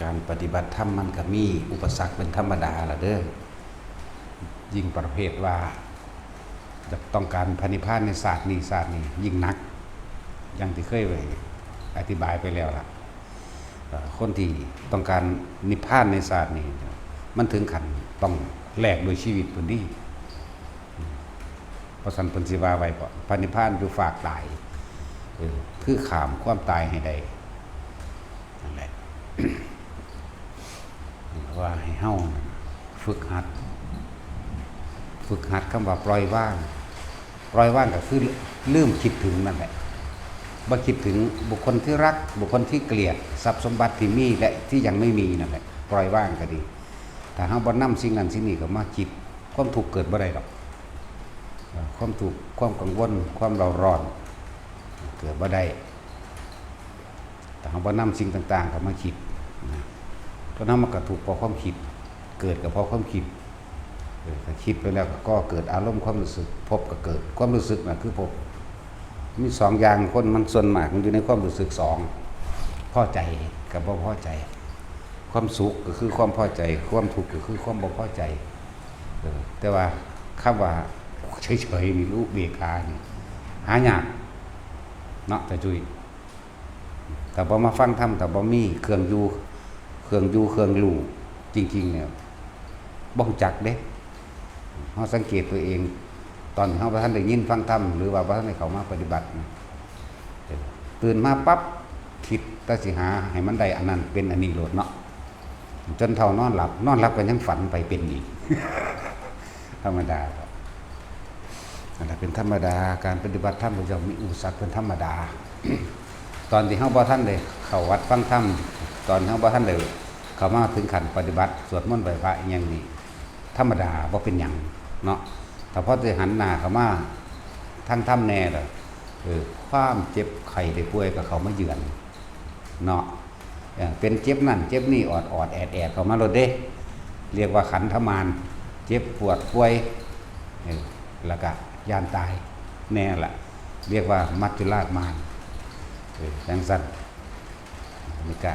ການປະຕິບັດທຳມັນກະມີອຸປະສັກເປັນທຳມະດາລະເດີ ຍິ່ງປະເພດວ່າຢາກຕ້ອງການພະນິບພານໃນຊາດນີ້ຊາດນີ້ ຍິ່ງໜັກ ຢ່າງທີ່ເຄີຍໄດ້ອະທິບາຍໄປແລ້ວລະ. ເອີ ຄົນທີ່ຕ້ອງການນິບພານໃນຊາດນີ້ ມັນເຖິງຂັ້ນຕ້ອງແລກດ້ວຍຊີວິດພຸ້ນເດ. ເພາະຊັ້ນເພິ່ນຊິວ່າໄວ້ເພາະພະນິບພານຢູ່ຟາກຕາຍ ເອີ ຄືຂ້າມຄວາມຕາຍໃຫ້ໄດ້ ນັ້ນແຫຼະ ວ່າໃຫ້ເຮົາຝຶກຫັດ ຝຶກຫັດຄຳວ່າປ່ອຍວາງ. ປ່ອຍວາງກໍຄືລືມຄິດເຖິງນັ້ນແຫຼະ ບໍ່ຄິດເຖິງບຸກຄົນທີ່ຮັກ ບຸກຄົນທີ່ກລຽດ ຊັບສົມບັດທີ່ມີ ແລະ ທີ່ຍັງໄມ່ມີນັ້ນແຫຼະ ປ່ອຍວາງກໍດີ. ຖ້າເຮົາບໍ່ນຳສິ່ງນັ້ນສິ່ງນີ້ເຂົ້າມາຄິດ ຄວາມທຸກເກີດບໍ່ໄດ້ດອກ. ເອີ ຄວາມທຸກ ຄວາມກັງວົນ ຄວາມເລົ່າຮ້ອນ ເກີດບໍ່ໄດ້ ຖ້າເຮົາບໍ່ນຳສິ່ງຕ່າງໆເຂົ້າມາຄິດນະ. ຄົນເຮົາມັນກະທຸກເພາະຄວາມຄິດ ເກີດກໍເພາະຄວາມຄິດ. ເອີ ຖ້າຄິດໄປແລ້ວກໍກໍ່ເກີດອາລົມຄວາມຮູ້ສຶກ ພົບກໍເກີດຄວາມຮູ້ສຶກນະ ຄືພົບ. ມີສອງຢ່າງ ຄົນມັນສ່ວນມາກມັນຢູ່ໃນຄວາມຮູ້ສຶກສອງ ພໍໃຈກັບບໍ່ພໍໃຈ. ຄວາມສຸກກໍຄືຄວາມພໍໃຈ ຄວາມທຸກກໍຄືຄວາມບໍ່ພໍໃຈ. ເອີ ແຕ່ວ່າຄຳວ່າເສີຍໆນີ້ ຫຼື ອຸເບກຂານີ້ ຫາຍາກເນາະ ຕາຈຸ້ຍ. ຖ້າບໍ່ມາຟັງທຳ ຖ້າບໍ່ມີເຄື່ອງຢູ່ ເຄື່ອງຢູ່ເຄື່ອງຮູ້ຈິງໆ ແລ້ວ ບໍ່ຮູ້ຈັກເດ້. ເຮົາສັງເກດຕົວເອງ ຕອນເຮົາບໍ່ທັນໄດ້ຍິນຟັງທຳ ຫຼືວ່າບໍ່ທັນໄດ້ເຂົ້າມາປະຕິບັດ ຕື່ນມາປັບ ຄິດແຕ່ຊິຫາໃຫ້ມັນໄດ້ອັນນັ້ນເປັນອັນນີ້ໂລດເນາະ ຈົນເທົ່ານອນຫຼັບ ນອນຫຼັບກໍຍັງຝັນໄປເປັນອີກ ທຳມະດາ. ອັນນັ້ນເປັນທຳມະດາ ການປະຕິບັດທຳກໍຍ່ອມມີອຸປະສັກເປັນທຳມະດາ. ຕອນທີ່ເຮົາບໍ່ທັນໄດ້ເຂົ້າວັດຟັງທຳ ຕອນເຮົາບໍ່ທັນໄດ້ເຂົ້າມາເຖິງຂັ້ນປະຕິບັດ ສວດມົນໄຫວ້ພະອີ່ຫຍັງນີ້ ທຳມະດາ ບໍ່ເປັນຫຍັງເນາະ. ຖ້າພໍໄດ້ຫັນໜ້າເຂົ້າມາທາງທຳແດ່ລະ ເອີ ຄວາມເຈັບໄຂ້ໄດ້ປ່ວຍກໍເຂົ້າມາເຢືອນເນາະ. ເອີ ເປັນເຈັບນັ້ນເຈັບນີ້ ອອດໆແອດໆເຂົ້າມາໂລດເດ້ ລຽກວ່າຂັນທະມານ ເຈັບປວດປ່ວຍ ເອີ ລະກະຢ້ານຕາຍແນ່ລະ ລຽກວ່າມັດຈຸລາດມານ ເອີ ຈັ່ງຊັ້ນ. ນີ້ກະ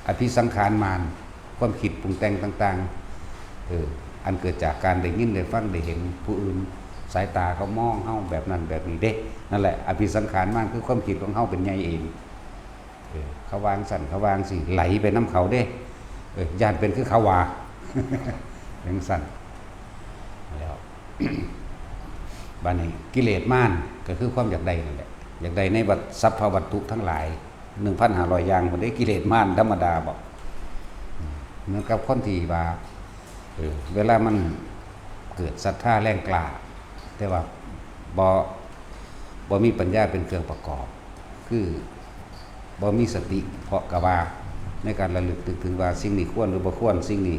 ອະພິສັງຂານມານ ຄວາມຄິດປຸງແຕ່ງຕ່າງໆ ເອີ ອັນເກີດຈາກການໄດ້ຍິນໄດ້ຟັງໄດ້ເຫັນຜູ້ອື່ນ ສາຍຕາເຂົາມອງເຮົາແບບນັ້ນແບບນີ້ເດ້. ນັ້ນແຫຼະ ອະພິສັງຂານມານ ຄືຄວາມຄິດຂອງເຮົາເປັນໃຫຍ່ເອງ. ເອີ ເຂົາວ່າຈັ່ງຊັ້ນ ເຂົາວ່າຈັ່ງຊີ້ ໄຫຼໄປນຳເຂົາເດ້. ເອີ ຢ້ານເປັນຄືເຂົາວ່າ ຈັ່ງຊັ້ນແລ້ວ. ບາດນີ້ກິເລດມານ ກໍຄືຄວາມຢາກໄດ້ນັ້ນແຫຼະ ຢາກໄດ້ໃນວັດ ສັບພະວັດຖຸທັງຫຼາຍ ໜຶ່ງພັນຫ້າຮ້ອຍຢ່າງພຸ້ນເດ້ ກິເລດມານທຳມະດາບໍ? ເໝືອນກັບຄົນທີ່ວ່າ ເອີ ເວລາມັນເກີດສັດທາແຮງກ້າ ແຕ່ວ່າບໍ່ ບໍ່ມີປັນຍາເປັນເຄື່ອງປະກອບ ຄືບໍ່ມີສະຕິ ເພາະກະວ່າໃນການລະລຶກນຶກເຖິງວ່າສິ່ງນີ້ຄວນຫຼືບໍ່ຄວນ ສິ່ງນີ້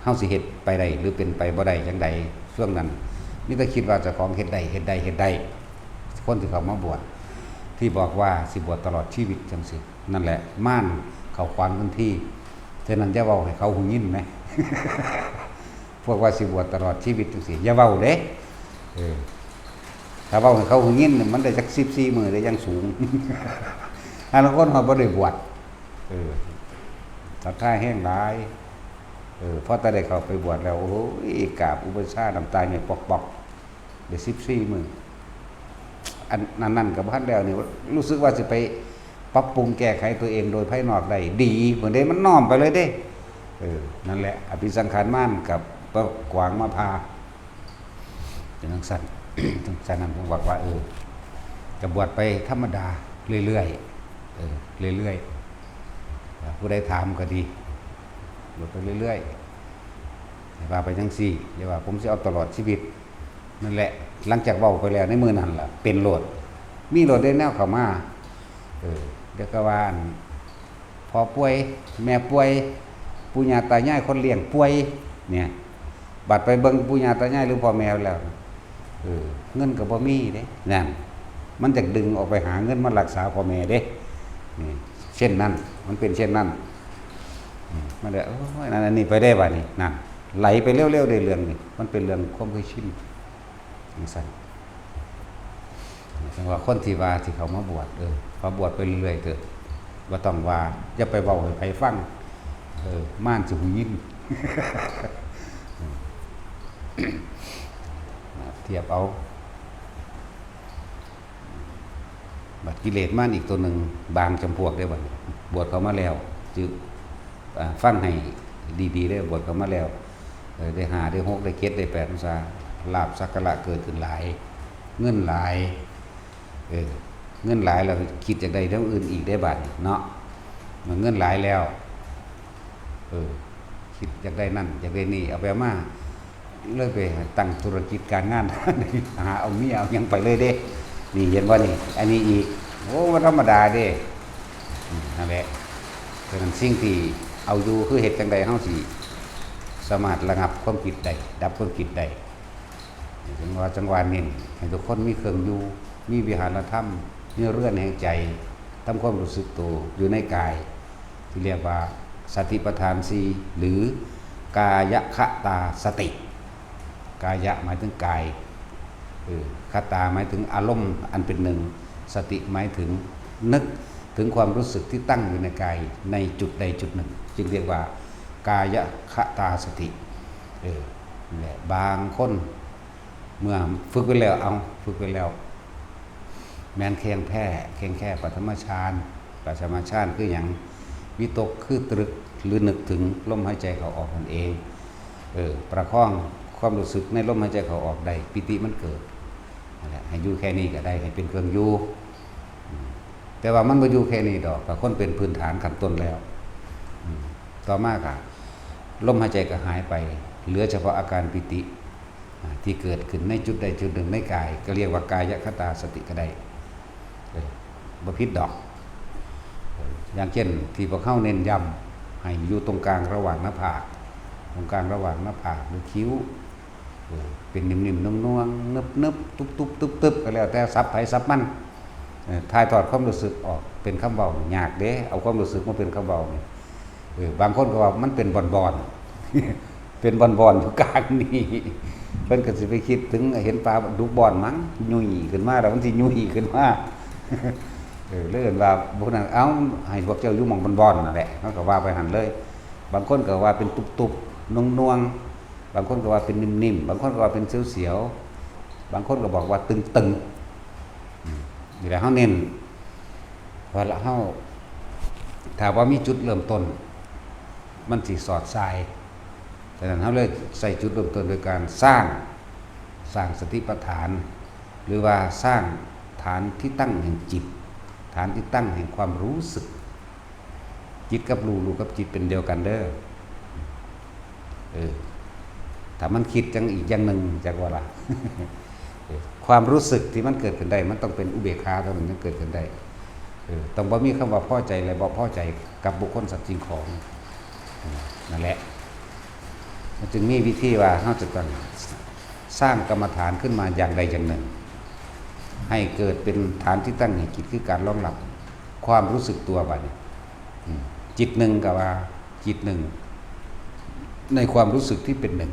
ເຮົາຊິເຮັດໄປໄດ້ ຫຼື ເປັນໄປບໍ່ໄດ້ຈັ່ງໃດ. ຊ່ວງນັ້ນມີແຕ່ຄິດວ່າເຈົ້າຂອງເຮັດໄດ້ ເຮັດໄດ້ ເຮັດໄດ້. ຄົນທີ່ເຂົ້າມາບວດ ທີ່ບອກວ່າຊິບວດຕະຫຼອດຊີວິດຈັ່ງຊີ້ ນັ້ນແຫຼະ ມານເຂົ້າຂວາງພື້ນທີ່. ສະນັ້ນຢ່າເວົ້າໃຫ້ເຂົາຮູ້ຍິນນະ ພວກວ່າຊິບວດຕະຫຼອດຊີວິດຈັ່ງຊີ້ ຢ່າເວົ້າເດ້. ເອີ ຖ້າເວົ້າໃຫ້ເຂົາຮູ້ຍິນ ມັນໄດ້ຈັກສິບສີ່ມື້ໄດ້ຢ່າງສູງ. ລາງຄົນຮອດບໍ່ໄດ້ບວດ ເອີ ສັດທາແຮງຫຼາຍ. ເອີ ພໍແຕ່ໄດ້ເຂົ້າໄປບວດແລ້ວ ໂອ້ຍ ກາບອຸປະຊາ ນ້ຳຕາຫຍດປອກໆ ໄດ້ສິບສີ່ມື້. ອັນ ອັນນັ້ນກໍບໍ່ທັນແລ້ວນີ້ ຮູ້ສຶກວ່າຊິໄປປັບປຸງແກ້ໄຂຕົວເອງໂດຍພາຍນອກໄດ້ດີ ເບິ່ງເດ້ ມັນນ້ອມໄປເລີຍເດ້. ເອີ ນັ້ນແຫຼະ ອະພິສັງຂານມານກັບປະກວາງມາຜ່າ ເປັນຈັ່ງຊັ້ນ. ຈັ່ງຊັ້ນນັ້ນ ເພິ່ນບອກວ່າ ເອີ ກະບວດໄປທຳມະດາເລື້ອຍໆ ເອີ ເລື້ອຍໆ. ຜູ້ໃດຖາມກໍດີ ບວດໄປເລື້ອຍໆ ໃຫ້ວ່າໄປຈັ່ງຊີ້ ຢ່າວ່າ ຜົມຊິເອົາຕະຫຼອດຊີວິດ. ນັ້ນແຫຼະ ຫຼັງຈາກເວົ້າໄປແລ້ວໃນມື້ນັ້ນລະ ເປັນໂລດ ມີໂລດເດ້ແນວເຂົ້າມາ. ເອີ ດຽວກໍວ່າ ອັນ ພໍ່ປ່ວຍ ແມ່ປ່ວຍ ປູ່ຍ່າຕາຍາຍຄົນລ້ຽງປ່ວຍ ເນຍ ບັດໄປເບິ່ງປູ່ຍ່າຕາຍາຍ ຫຼື ພໍ່ແມ່ແລ້ວ ເອີ ເງິນກໍບໍ່ມີເດ້. ນັ້ນ ມັນຈະດຶງອອກໄປຫາເງິນມາລັກສາພໍ່ແມ່ເດ້. ນີ້ ເຊັ່ນນັ້ນ ມັນເປັນເຊັ່ນນັ້ນ. ອືມ ມັນເລີຍ ໂອ້ຍ ນັ້ນອັນນີ້ໄປເດ້ບາດນີ້ ນັ້ນ ໄຫຼໄປເລັວໆເດ້ເລື່ອງນີ້ ມັນເປັນເລື່ອງຄວາມເຄີຍຊິນ ຈັ່ງຊັ້ນ. ຈັ່ງວ່າຄົນທີ່ວ່າຊິເຂົ້າມາບວດ ເອີ ມາບວດໄປເລື້ອຍໆເທີະ ບໍ່ຕ້ອງວ່າ ຢ່າໄປເວົ້າໃຫ້ໃຜຟັງ ເອີ ມານຊິຫູຍິນ. ທຽບເອົາ ບັດກິເລດມານອີກໂຕໜຶ່ງ ບາງຈຳພວກເດ້ບັດນີ້ ບວດເຂົ້າມາແລ້ວ ຈື່ ອາ ຟັງໃຫ້ດີໆເດີ ບວດເຂົ້າມາແລ້ວ ເອີ ໄດ້ຫ້າ ໄດ້ຫົກ ໄດ້ເຈັດ ໄດ້ແປດ ອົງສາ ລາບສັກກາລະເກີດຂຶ້ນຫຼາຍ ເງິນຫຼາຍ ເອີ ເງິນຫຼາຍແລ້ວຄິດຢາກໄດ້ແນວອື່ນອີກເດ້ບາດນີ້ເນາະ ເງິນຫຼາຍແລ້ວ ເອີ ຄິດຢາກໄດ້ນັ້ນ ຢາກໄດ້ນີ້ ເອົາໄປເອົາມາ ເລີຍໄປຕັ້ງທຸລະກິດການງານ ຫາເອົາເມຍເອົາຫຍັງໄປເລີຍເດ້. ນີ້ເຫັນບໍ່ນີ້ ອັນນີ້ອີກ ໂອ້ ບໍ່ທຳມະດາເດ້. ອືມ ນັ້ນແຫຼະ ສະນັ້ນສິ່ງທີ່ເອົາຢູ່ ຄືເຮັດຈັ່ງໃດເຮົາຊິສາມາດລະງັບຄວາມຄິດໄດ້ ດັບຄວາມຄິດໄດ້. ຈັ່ງວ່າ ຈັ່ງວ່າເນັ້ນໃຫ້ທຸກຄົນມີເຄື່ອງຢູ່ ມີວິຫາລະທຳ ມີເຮືອນແຫ່ງໃຈ ທຳຄວາມຮູ້ສຶກໂຕຢູ່ໃນກາຍ ທີ່ຮຽກວ່າສະຕິປະທານສີ່ ຫຼື ກາຍະຄະຕາສະຕິ. ກາຍະໝາຍເຖິງກາຍ ເອີ ຄະຕາໝາຍເຖິງອາລົມອັນເປັນໜຶ່ງ ສະຕິໝາຍເຖິງນຶກເຖິງຄວາມຮູ້ສຶກທີ່ຕັ້ງຢູ່ໃນກາຍໃນຈຸດໃດຈຸດໜຶ່ງ ຈຶ່ງຮຽກວ່າກາຍະຄະຕາສະຕິ. ເອີ ແລະ ບາງຄົນ ເມື່ອຝຶກໄປແລ້ວ ເອົ້າ ຝຶກໄປແລ້ວ ແມ່ນແຄ່ນແທ້ ແຄ່ນແທ້ປະຖະມະຊານ. ປະຖະມະຊານຄືຫຍັງ? ວິຕົກຄືຕະລຶກ ຫຼື ນຶກເຖິງລົມຫາຍໃຈເຂົ້າອອກນັ້ນເອງ. ເອີ ປະຄອງຄວາມຮູ້ສຶກໃນລົມຫາຍໃຈເຂົ້າອອກໄດ້ ປີຕິມັນເກີດ. ນັ້ນແຫຼະ ໃຫ້ຢູ່ແຄ່ນີ້ກໍໄດ້ ໃຫ້ເປັນເຄື່ອງຢູ່. ອືມ ແຕ່ວ່າມັນບໍ່ຢູ່ແຄ່ນີ້ດອກ ຖ້າຄົນເປັນພື້ນຖານຂັ້ນຕົ້ນແລ້ວ. ອືມ ຕໍ່ມາກໍລົມຫາຍໃຈກໍຫາຍໄປ ເຫຼືອສະເພາະອາການປີຕິ ອາ ທີ່ເກີດຂຶ້ນໃນຈຸດໃດຈຸດໜຶ່ງໃນກາຍ ກໍຮຽກວ່າກາຍະຄະຕາສະຕິກໍໄດ້. ເອີ ບໍ່ຜິດດອກ. ເອີ ຢ່າງເຊັ່ນ ທີ່ພວກເຮົາເນັ້ນຢ້ຳໃຫ້ຢູ່ຕົງກາງລະຫວ່າງໜ້າຜາກ ຕົງກາງລະຫວ່າງໜ້າຜາກ ຫຼື ຄິ້ວ ເອີ ເປັນໜິ່ມໆ ໜ່ວງໆ ໜຶບໆ ຕຸບໆ ຕຶບໆ ກໍແລ້ວແຕ່ສັບໃຜສັບມັນ. ເອີ ຖ່າຍທອດຄວາມຮູ້ສຶກອອກເປັນຄຳເວົ້າຍາກເດ້ ເອົາຄວາມຮູ້ສຶກມາເປັນຄຳເວົ້ານີ້. ເອີ ບາງຄົນກໍວ່າມັນເປັນບ່ອນໆ ເປັນບ່ອນໆ ຢູ່ກາງນີ້ ເພິ່ນກໍຊິໄປຄິດເຖິງເຫັນປາດຸກບ່ອນມັງ ຫຍຸ້ຍຂຶ້ນມາ ແລ້ວມັນຊິຫຍຸ້ຍຂຶ້ນມາ. ເອີ ເລີຍເອີ້ນວ່າ ພວກນັ້ນ ເອົ້າ ໃຫ້ພວກເຈົ້າຢູ່ໝ່ອງບ່ອນໆ ນັ້ນແຫຼະ ເຮົາກໍວ່າໄປຫັ້ນເລີຍ. ບາງຄົນກໍວ່າເປັນຕຸບໆ ໜ່ວງໆ ບາງຄົນກໍວ່າເປັນໜິ່ມໆ ບາງຄົນກໍວ່າເປັນສຽວໆ ບາງຄົນກໍບອກວ່າຕຶງໆ. ອືມ ນີ້ແຫຼະ ເຮົາເນັ້ນວ່າລະ ເຮົາ ຖ້າບໍ່ມີຈຸດເລີ່ມຕົ້ນ ມັນຊິສອດສາຍ. ສະນັ້ນ ເຮົາເລີຍໃສ່ຈຸດເລີ່ມຕົ້ນໂດຍການສ້າງ ສ້າງສະຕິປະຖານ ຫຼືວ່າສ້າງຖານທີ່ຕັ້ງແຫ່ງຈິດ ຖານທີ່ຕັ້ງແຫ່ງຄວາມຮູ້ສຶກ. ຈິດກັບຮູ້ ຮູ້ກັບຈິດເປັນດຽວກັນເດີ. ເອີ ຖ້າມັນຄິດຈັ່ງອີກຢ່າງໜຶ່ງ ຈັກວ່າລະ ເອີ ຄວາມຮູ້ສຶກທີ່ມັນເກີດຂຶ້ນໄດ້ ມັນຕ້ອງເປັນອຸເບກຂາເທົ່ານັ້ນຈຶ່ງເກີດຂຶ້ນໄດ້. ເອີ ຕ້ອງບໍ່ມີຄຳວ່າພໍໃຈ ແລະ ບໍ່ພໍໃຈກັບບຸກຄົນ ສັດ ສິ່ງຂອງ. ເອີ ນັ້ນແຫຼະ ມັນຈຶ່ງມີວິທີວ່າເຮົາຈະຕ້ອງ ສ້າງກຳມະຖານຂຶ້ນມາຢ່າງໃດຢ່າງໜຶ່ງ ໃຫ້ເກີດເປັນຖານທີ່ຕັ້ງແຫ່ງຈິດ ຄືການລອງຮັບຄວາມຮູ້ສຶກຕົວບາດນີ້. ອືມ ຈິດໜຶ່ງກໍວ່າຈິດໜຶ່ງ ໃນຄວາມຮູ້ສຶກທີ່ເປັນໜຶ່ງ.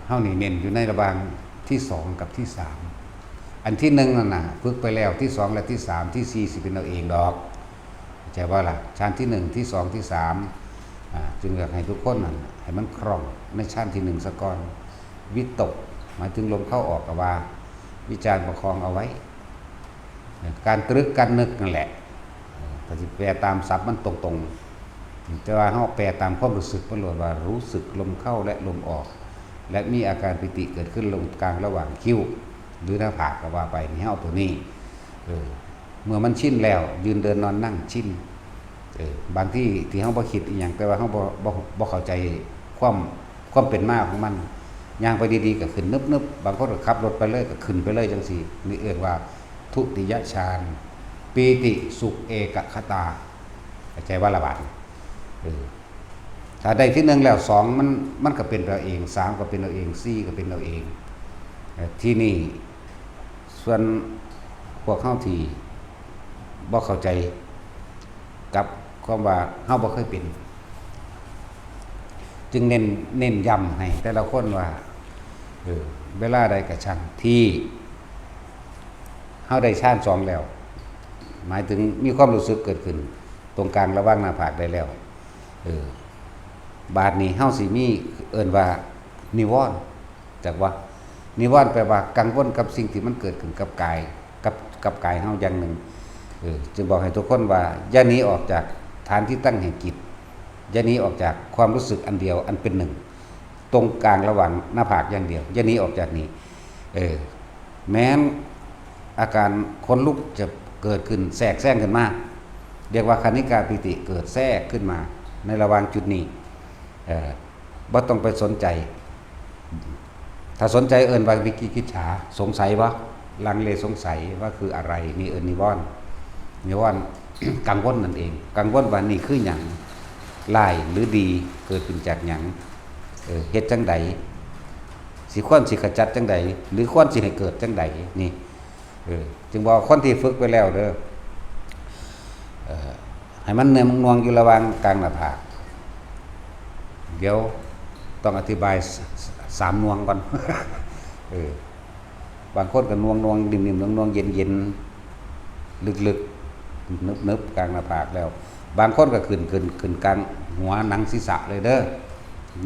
ເຮົານີ້ເນັ້ນຢູ່ໃນລະຫວ່າງທີສອງກັບທີສາມ. ອັນທີໜຶ່ງນັ້ນນະ ຝຶກໄປແລ້ວ ທີສອງ ແລະ ທີສາມ ທີສີ່ ຊິເປັນເອົາເອງດອກ. ເຂົ້າໃຈບໍ່ລະ? ຊານທີໜຶ່ງ ທີສອງ ທີສາມ ອາ ຈຶ່ງຢາກໃຫ້ທຸກຄົນນັ້ນ ໃຫ້ມັນຄ່ອງໃນຊານທີໜຶ່ງສາກ່ອນ. ວິຕົກ ໝາຍເຖິງລົມເຂົ້າອອກກໍວ່າ ວິຈານປະຄອງເອົາໄວ້ ການຕະລຶກ ການນຶກນັ້ນແຫຼະ. ເອີ ຖ້າຊິແປຕາມສັບມັນຕົງໆ ແຕ່ວ່າເຮົາແປຕາມຄວາມຮູ້ສຶກມັນໂລດວ່າ ຮູ້ສຶກລົມເຂົ້າ ແລະ ລົມອອກ ແລະ ມີອາການປີຕິເກີດຂຶ້ນລົງກາງລະຫວ່າງຄິ້ວ ຫຼື ໜ້າຜາກກໍວ່າໄປ. ນີ້ເຮົາເອົາຕົວນີ້ ເອີ ເມື່ອມັນຊິນແລ້ວ ຢືນເດີນນອນນັ່ງຊິນ ເອີ ບາງທີທີ່ເຮົາບໍ່ຄິດອີ່ຫຍັງ ແຕ່ວ່າເຮົາບໍ່ ບໍ່ ບໍ່ເຂົ້າໃຈຄວາມ ຄວາມເປັນມາຂອງມັນ. ຍ່າງໄປດີໆກໍຂຶ້ນໜຶບໆ ບາງຄົນກໍຂັບລົດໄປເລີຍ ກໍຂຶ້ນໄປເລີຍຈັ່ງຊີ້. ນີ້ເອີ້ນວ່າທຸຕິຍະຊານ ປີຕິສຸກເອກະຄະຕາ. ເຂົ້າໃຈບໍ່ລະບາດນີ້? ເອີ ຖ້າໄດ້ທີໜຶ່ງແລ້ວ ສອງ ມັນ ມັນກໍເປັນເອົາເອງ ສາມ ກໍເປັນເອົາເອງ ສີ່ ກໍເປັນເອົາເອງ. ເອີ ທີນີ້ ສ່ວນພວກເຮົາທີ່ບໍ່ເຂົ້າໃຈກັບຄວາມວ່າເຮົາບໍ່ເຄີຍເປັນ ຈຶ່ງເນັ້ນ ເນັ້ນຢ້ຳໃຫ້ແຕ່ລະຄົນວ່າ ເອີ ເວລາໃດກໍຊ່າງທີ່ເຮົາໄດ້ຊານສອງແລ້ວ ໝາຍເຖິງມີຄວາມຮູ້ສຶກເກີດຂຶ້ນຕົງກາງລະຫວ່າງໜ້າຜາກໄດ້ແລ້ວ. ເອີ ບາດນີ້ເຮົາຊິມີເອີ້ນວ່ານິວອນ ຈັກວ່າ ນິວອນແປວ່າກັງວົນກັບສິ່ງທີ່ມັນເກີດຂຶ້ນກັບກາຍ ກັບ ກັບກາຍເຮົາຢ່າງໜຶ່ງ. ເອີ ຈຶ່ງບອກໃຫ້ທຸກຄົນວ່າ ຢ່າໜີອອກຈາກຖານທີ່ຕັ້ງແຫ່ງຈິດ, ຢ່າໜີອອກຈາກຄວາມຮູ້ສຶກອັນດຽວອັນເປັນໜຶ່ງ ຕົງກາງລະຫວ່າງໜ້າຜາກຢ່າງດຽວ, ຢ່າໜີອອກຈາກນີ້. ເອີ ແມ່ນອາການຂົນລຸກຈະເກີດຂຶ້ນແຊກແຊງຂຶ້ນມາ, ຮຽກວ່າຄະນິກາປີຕິເກີດແຊກຂຶ້ນມາໃນລະຫວ່າງຈຸດນີ້. ເອີ ບໍ່ຕ້ອງໄປສົນໃຈ. ຖ້າສົນໃຈເອີ້ນວ່າວິກິດກິດສາ, ສົງໄສບໍ່? ລັງເລສົງໄສວ່າຄືອະໄລ? ນີ້ເອີ້ນນິວອນ. ນິວອນ ກັງວົນນັ້ນເອງ. ກັງວົນວ່ານີ້ຄືຫຍັງ? ຮ້າຍຫຼືດີ? ເກີດຂຶ້ນຈາກຫຍັງ? ເອີ ເຮັດຈັ່ງໃດ? ຊິຄວນຊິຂະຈັດຈັ່ງໃດ? ຫຼືຄວນຊິໃຫ້ເກີດຈັ່ງໃດ? ນີ້ ເອີ ຈຶ່ງບອກຄົນທີ່ຝຶກໄປແລ້ວເດີ ເອີ ໃຫ້ມັນເໜືອມນວງຢູ່ລະຫວ່າງກາງໜ້າຜາກ. ດຽວຕ້ອງອະທິບາຍສາມນວງກ່ອນ. ເອີ ບາງຄົນກໍນວງໆ ນິ້ມໆ ນວງໆ ເຢັນໆ ເລິກໆ ເນີບໆ ກາງໜ້າຜາກແລ້ວ. ບາງຄົນກໍຂຶ້ນ ຂຶ້ນ ຂຶ້ນກາງຫົວໜັງສີສະເລີຍເດີ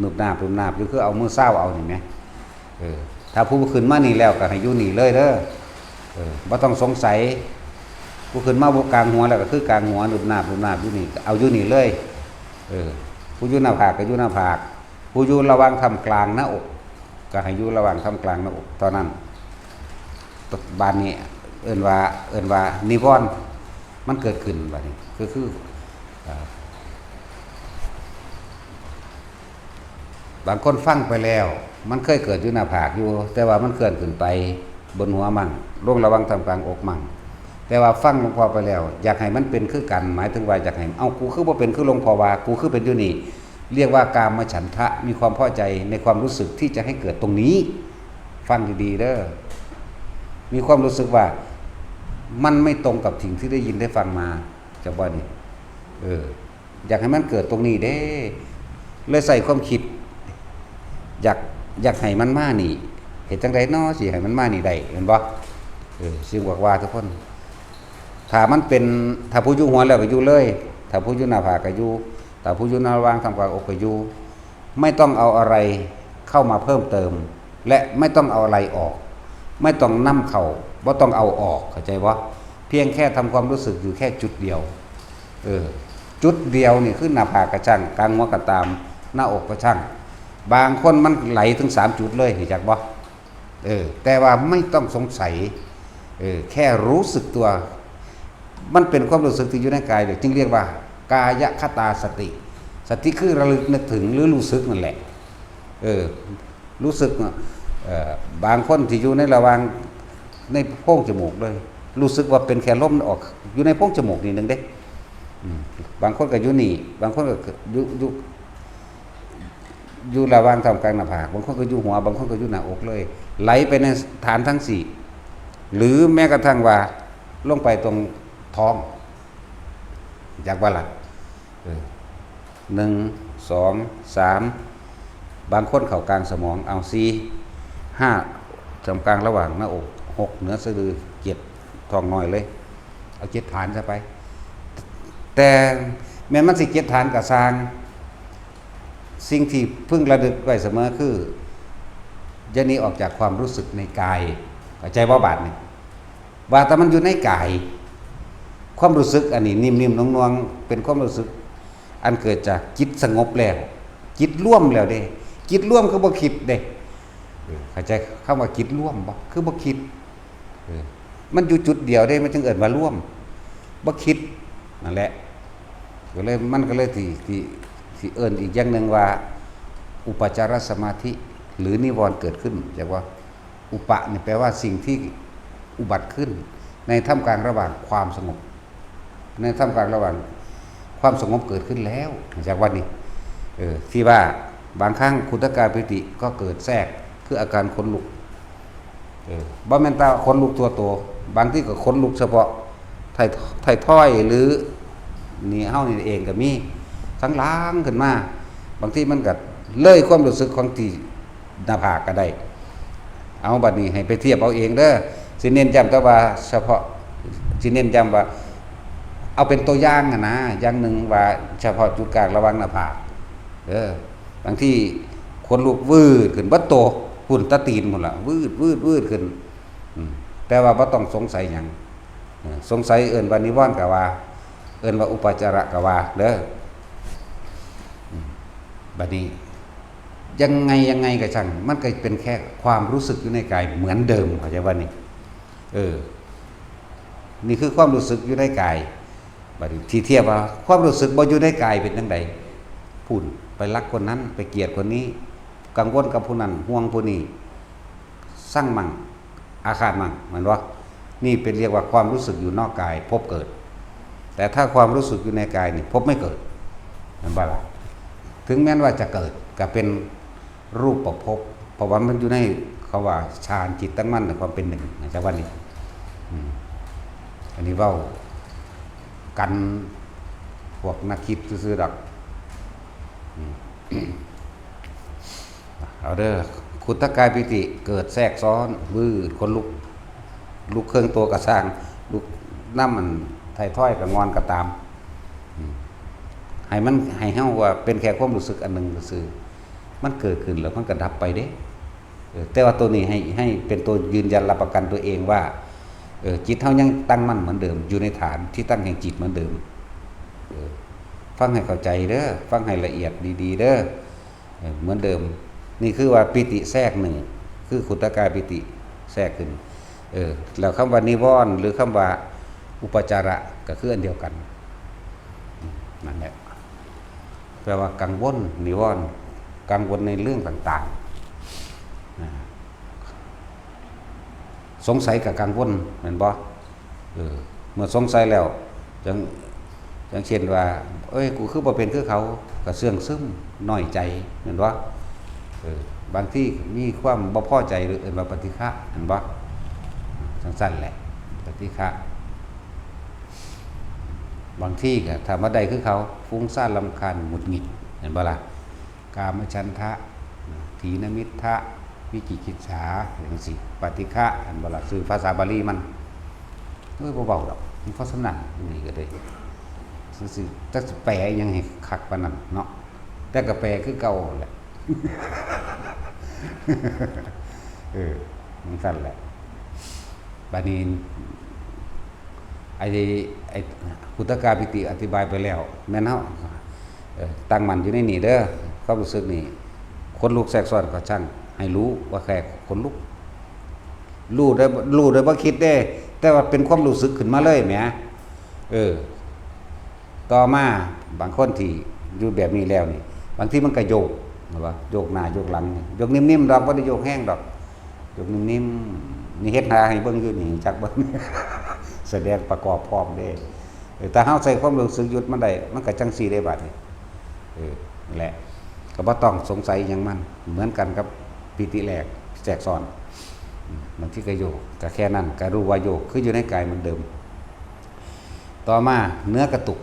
ນຸບໜາບ ນຸບໜາບຢູ່ ຄືເອົາມືຊາວເອົານີ້ແໝ. ເອີ ຖ້າຜູ້ຂຶ້ນມານີ້ແລ້ວກໍໃຫ້ຢູ່ນີ້ເລີຍເດີ. ເອີ ບໍ່ຕ້ອງສົງໄສ. ຜູ້ຂຶ້ນມາຢູ່ກາງຫົວແລ້ວກໍຄືກາງຫົວ ນຸບໜາບ ນຸບໜາບຢູ່ນີ້ ເອົາຢູ່ນີ້ເລີຍ. ເອີ ຜູ້ຢູ່ໜ້າຜາກກໍຢູ່ໜ້າຜາກ. ຜູ້ຢູ່ລະຫວ່າງທ່າມກາງໜ້າອົກ ກໍໃຫ້ຢູ່ລະຫວ່າງທ່າມກາງໜ້າອົກເທົ່ານັ້ນ. ບາດນີ້ເອີ້ນວ່າ ເອີ້ນວ່ານິວອນ ມັນເກີດຂຶ້ນບາດນີ້ ກໍຄື ເອີ ບາງຄົນຟັງໄປແລ້ວ ມັນເຄີຍເກີດຢູ່ໜ້າຜາກຢູ່ ແຕ່ວ່າມັນເຄື່ອນຂຶ້ນໄປບົນຫົວມັ້ງ ລົງລະຫວ່າງທ່າມກາງອົກມັ້ງ. ແຕ່ວ່າຟັງຫຼວງພໍ່ໄປແລ້ວ ຢາກໃຫ້ມັນເປັນຄືກັນ ໝາຍເຖິງວ່າຢາກໃຫ້ ເອົ້າ ກູຄືບໍ່ເປັນຄືຫຼວງພໍ່ວ່າ ກູຄືເປັນຢູ່ນີ້. ຮຽກວ່າກາມະສັນທະ ມີຄວາມພໍໃຈໃນຄວາມຮູ້ສຶກທີ່ຈະໃຫ້ເກີດຕົງນີ້. ຟັງດີໆເດີ ມີຄວາມຮູ້ສຶກວ່າມັນໄມ່ຕົງກັບສິ່ງທີ່ໄດ້ຍິນໄດ້ຟັງມາ ຈະບໍ່ນີ້ ເອີ ຢາກໃຫ້ມັນເກີດຕົງນີ້ເດ້ ເລີຍໃຊ້ຄວາມຄິດ ຢາກ ຢາກໃຫ້ມັນມານີ້ ເຮັດຈັ່ງໃດນໍ ຊິໃຫ້ມັນມານີ້ໄດ້ ແມ່ນບໍ່? ເອີ ຊິບອກວ່າທຸກຄົນ ຖ້າມັນເປັນ ຖ້າຜູ້ຢູ່ຫົວແລ້ວກໍຢູ່ເລີຍ ຖ້າຜູ້ຢູ່ໜ້າຜາກກໍຢູ່ ຖ້າຜູ້ຢູ່ໃນລະຫວ່າງທ່າມກາງອົກກໍຢູ່. ໄມ່ຕ້ອງເອົາອະໄລເຂົ້າມາເພີ່ມເຕີມ ແລະ ໄມ່ຕ້ອງເອົາອະໄລອອກ ໄມ່ຕ້ອງນຳເຂົ້າ ບໍ່ຕ້ອງເອົາອອກ ເຂົ້າໃຈບໍ່? ພຽງແຄ່ທຳຄວາມຮູ້ສຶກຢູ່ແຄ່ຈຸດດຽວ. ເອີ ຈຸດດຽວນີ້ຄືໜ້າຜາກກະຊ່າງ ກາງຫົວກະຕາມ ໜ້າອົກກະຊ່າງ. ບາງຄົນມັນໄຫຼເຖິງສາມຈຸດເລີຍ ຮູ້ຈັກບໍ່? ເອີ ແຕ່ວ່າໄມ່ຕ້ອງສົງໄສ ເອີ ແຄ່ຮູ້ສຶກຕົວ ມັນເປັນຄວາມຮູ້ສຶກທີ່ຢູ່ໃນກາຍ ຈຶ່ງຮຽກວ່າກາຍະຄະຕາສະຕິ. ສະຕິຄືລະລຶກນຶກເຖິງ ຫຼື ຮູ້ສຶກນັ້ນແຫຼະ. ເອີ ຮູ້ສຶກ ເອີ ບາງຄົນທີ່ຢູ່ໃນລະຫວ່າງ ໃນໂພງຈະມູກເລີຍ ຮູ້ສຶກວ່າເປັນແຄ່ລົມອອກ ຢູ່ໃນໂພງຈະມູກນີ້ໜຶ່ງເດ້. ອືມ ບາງຄົນກໍຢູ່ນີ້ ບາງຄົນກໍຢູ່ ຢູ່ ຢູ່ລະຫວ່າງທ່າມກາງໜ້າຜາກ ບາງຄົນກໍຢູ່ຫົວ ບາງຄົນກໍຢູ່ໜ້າອົກເລີຍ ໄຫຼໄປໃນຖານທັງສີ່ ຫຼື ແມ້ກະທັ່ງວ່າລົງໄປຕົງທ້ອງ ຈັກວ່າລະ ເອີ ໜຶ່ງ ສອງ ສາມ ບາງຄົນເຂົ້າກາງສະໝອງ ເອົາ ສີ່ ຫ້າ ທ່າມກາງລະຫວ່າງໜ້າອົກ ຫົກ ເໜືອສະດື ເຈັດ ທ້ອງນ້ອຍເລີຍ ເອົາເຈັດຖານຊະໄປ. ແຕ່ແມ່ນມັນຊິເຈັດຖານກໍຊ່າງ ສິ່ງທີ່ເພິ່ງລະລຶກໄວ້ສະເໝີຄື ຢ່າໜີອອກຈາກຄວາມຮູ້ສຶກໃນກາຍ. ເຂົ້າໃຈບໍ່ບາດນີ້? ວ່າແຕ່ມັນຢູ່ໃນກາຍ ຄວາມຮູ້ສຶກອັນນີ້ນິ້ມໆນວງໆ ເປັນຄວາມຮູ້ສຶກອັນເກີດຈາກຈິດສະຫງົບແລ້ວ ຈິດລວມແລ້ວເດ້. ຈິດລວມຄືບໍ່ຄິດເດ້. ເອີ ເຂົ້າໃຈຄຳວ່າຈິດລວມບໍ່? ຄືບໍ່ຄິດ. ເອີ ມັນຢູ່ຈຸດດຽວເດ້ ມັນຈຶ່ງເອີ້ນວ່າລວມ ບໍ່ຄິດ ນັ້ນແຫຼະ. ກໍເລີຍ ມັນກໍເລີຍຊິ ຊິ ຊິເອີ້ນອີກຢ່າງໜຶ່ງວ່າ ອຸປະຈາລະສະມາທິ ຫຼື ນິວອນເກີດຂຶ້ນ. ຈັກວ່າ ອຸປະນີ້ແປວ່າສິ່ງທີ່ອຸບັດຂຶ້ນໃນທ່າມກາງລະຫວ່າງຄວາມສະຫງົບ ໃນທ່າມກາງລະຫວ່າງຄວາມສະຫງົບເກີດຂຶ້ນແລ້ວ. ຈັກວ່ານີ້ ເອີ ທີ່ວ່າບາງຄັ້ງຄຸນທະການປີຕິກໍເກີດແຊກ ຄືອາການຂົນລຸກ. ເອີ ບໍ່ແມ່ນແຕ່ຂົນລຸກທົ່ວໂຕ ບາງທີກໍຂົນລຸກສະເພາະໄທ ໄທທອຍ ຫຼື ນີ້ເຮົານີ້ເອງກໍມີ ທັງຫຼັງຂຶ້ນມາ. ບາງທີມັນກໍເລີຍຄວາມຮູ້ສຶກຂອງທີ່ໜ້າຜາກກໍໄດ້. ເອົາ ບັດນີ້ໃຫ້ໄປທຽບເອົາເອງເດີ. ຊິເນັ້ນຢ້ຳແຕ່ວ່າສະເພາະ ຊິເນັ້ນຢ້ຳວ່າ ເອົາເປັນຕົວຢ່າງຫັ້ນນະ ຢ່າງໜຶ່ງວ່າສະເພາະຈຸດກາງລະຫວ່າງໜ້າຜາກ ເອີ ບາງທີຂົນລຸກວືດຂຶ້ນເບິດໂຕ ພຸ້ນຕາຕີນພຸ້ນລະ ວືດໆໆຂຶ້ນ ອືມ ແຕ່ວ່າບໍ່ຕ້ອງສົງໄສຫຍັງ ເອີ ສົງໄສເອີ້ນວ່ານິວອນກະວ່າ ເອີ້ນວ່າອຸປາຈາລະກະວ່າເດີ ອືມ ບາດນີ້ ຍັງໄງ ຍັງໄງກະຊ່າງ ມັນກະເປັນແຄ່ຄວາມຮູ້ສຶກຢູ່ໃນກາຍເໝືອນເດີມ ເຂົ້າໃຈບໍ່ນີ້? ເອີ ນີ້ຄືຄວາມຮູ້ສຶກຢູ່ໃນກາຍ. ບາດນີ້ທີ່ທຽບວ່າຄວາມຮູ້ສຶກບໍ່ຢູ່ໃນກາຍເປັນຈັ່ງໃດ? ພຸ້ນ ໄປລັກຄົນນັ້ນ ໄປກຽດຄົນນີ້ ກັງວົນກັບຜູ້ນັ້ນ ຫ່ວງຜູ້ນີ້ ຊັງໝັ້ງ ອາຄາດໝັ້ງ ແມ່ນບໍ່? ນີ້ເປັນ ຮຽກວ່າຄວາມຮູ້ສຶກຢູ່ນອກກາຍ ພົບເກີດ. ແຕ່ຖ້າຄວາມຮູ້ສຶກຢູ່ໃນກາຍນີ້ ພົບໄມ່ເກີດ ແມ່ນບໍ່ລະ? ເຖິງແມ່ນວ່າຈະເກີດ ກະເປັນ ຮູບປະພົບ ເພາະວ່າມັນຢູ່ໃນ ເຂົາວ່າ ຊານຈິດຕັ້ງໝັ້ນໃນຄວາມເປັນໜຶ່ງ ເຂົ້າໃຈບໍ່ນີ້? ອືມ ອັນນີ້ເວົ້າກັນພວກນັກຄິດຊື່ໆດອກ ອືມ ເອົາເດີ ຂຸດທະກາຍປີຕິ ເກີດແຊກຊ້ອນ ວືດ ຂົນລຸກ ລຸກເຄິ່ງໂຕກະຊ່າງ ລຸກນຳອັນໄຖ່ທອຍກະງ່ອນກະຕາມ ອືມ ໃຫ້ມັນ ໃຫ້ເຮົາວ່າເປັນແຄ່ຄວາມຮູ້ສຶກອັນໜຶ່ງຊື່ໆ ມັນເກີດຂຶ້ນແລ້ວມັນກະດັບໄປເດ້ ເອີ ແຕ່ວ່າໂຕນີ້ໃຫ້ ໃຫ້ເປັນໂຕຢືນຢັນຮັບປະກັນຕົວເອງວ່າ ເອີ ຈິດເຮົາຍັງຕັ້ງໝັ້ນເໝືອນເດີມ ຢູ່ໃນຖານທີ່ຕັ້ງແຫ່ງຈິດເໝືອນເດີມ ເອີ ຟັງໃຫ້ເຂົ້າໃຈເດີ ຟັງໃຫ້ລະອຽດດີໆເດີ ເອີ ເໝືອນເດີມ. ນີ້ຄືວ່າປີຕິແຊກໜຶ່ງ ຄືຂຸດທະກາຍປີຕິແຊກຂຶ້ນ ເອີ ແລ້ວຄຳວ່ານິວອນ ຫຼື ຄຳວ່າອຸປາຈາລະ ກະຄືອັນດຽວກັນ ນັ້ນແຫຼະ ແປວ່າກັງວົນ ນິວອນ ກັງວົນໃນເລື່ອງຕ່າງໆ ນະ ສົງໄສກະກັງວົນ ແມ່ນບໍ່? ເອີ ເມື່ອສົງໄສແລ້ວ ຢ່າງ ຢ່າງເຊັ່ນວ່າ ເອີຍ ກູຄືບໍ່ເປັນຄືເຂົາ ກະເຊື່ອງຊຶມ ນ້ອຍໃຈ ແມ່ນບໍ່? ເອີ ບາງທີມີຄວາມບໍ່ພໍໃຈ ເອີ້ນວ່າປະຕິຄະ ແມ່ນບໍ່? ຈັ່ງຊັ້ນແຫຼະ ປະຕິຄະ. ບາງທີກະຖ້າມາໄດ້ຄືເຂົາ ຟຸ້ງຊານ ລຳຄານ ຫງຸດຫງິດ ແມ່ນບໍ່ລະ? ກາມະສັນທະ ຖີນະມິດທະ ວິຈິກິດສາ ຈັ່ງຊີ້ ປະຕິຄະ ແມ່ນບໍ່ລະ? ຊື່ພາສາບາລີມັນ ໂອ້ຍ ບໍ່ເວົ້າດອກ ມັນພໍສຳນັ້ນ ນີ້ກະໄດ້ ຊື່ໆ ຈັກຊິແປອີ່ຫຍັງໃຫ້ຄັກປານນັ້ນເນາະ ແຕ່ກະແປຄືເກົ່າຫັ້ນແຫຼະ ເອີ ຈັ່ງຊັ້ນແຫຼະ. ບາດນີ້ ໄອ້ ໄອ້ຂຸດທະກາຍປີຕິອະທິບາຍໄປແລ້ວ ແມ່ນເຮົາ ເອີ ຕັ້ງໝັ້ນຢູ່ໃນນີ້ເດີ ຄວາມຮູ້ສຶກນີ້ ຂົນລຸກແຊກຊ້ອນກະຊ່າງ ໃຫ້ຮູ້ວ່າແຄ່ຂົນລຸກ ຮູ້ໂດຍ ຮູ້ໂດຍບໍ່ຄິດເດ້ ແຕ່ວ່າເປັນຄວາມຮູ້ສຶກຂຶ້ນມາເລີຍແໝ ເອີ ຕໍ່ມາບາງຄົນທີ່ຢູ່ແບບນີ້ແລ້ວນີ້ ບາງທີມັນກະໂຍກ ແມ່ນບໍ່? ໂຍກໜ້າໂຍກຫຼັງ ໂຍກນິ່ມໆດອກ ບໍ່ໄດ້ໂຍກແຮງດອກ ໂຍກນິ່ມໆ ນີ້ເຮັດທ່າໃຫ້ເບິ່ງຢູ່ນີ້ ຈັກເບິ່ງ ສະແດງປະກອບພ້ອມເດ້ ເອີ ຖ້າເຮົາໃຊ້ຄວາມຮູ້ສຶກຢຸດມັນໄດ້ ມັນກະຈັ່ງຊີ້ເດ້ບາດນີ້ ເອີ ແຫຼະ ກະບໍ່ຕ້ອງສົງໄສອີ່ຫຍັງມັນ ເໝືອນກັນກັບປີຕິແລກ ແຊກຊ້ອນ ບາງທີກະໂຍກ ກະແຄ່ນັ້ນ ກະຮູ້ວ່າໂຍກ ຄືຢູ່ໃນກາຍເໝືອນເດີມ. ຕໍ່ມາເນື້ອກະຕຸກ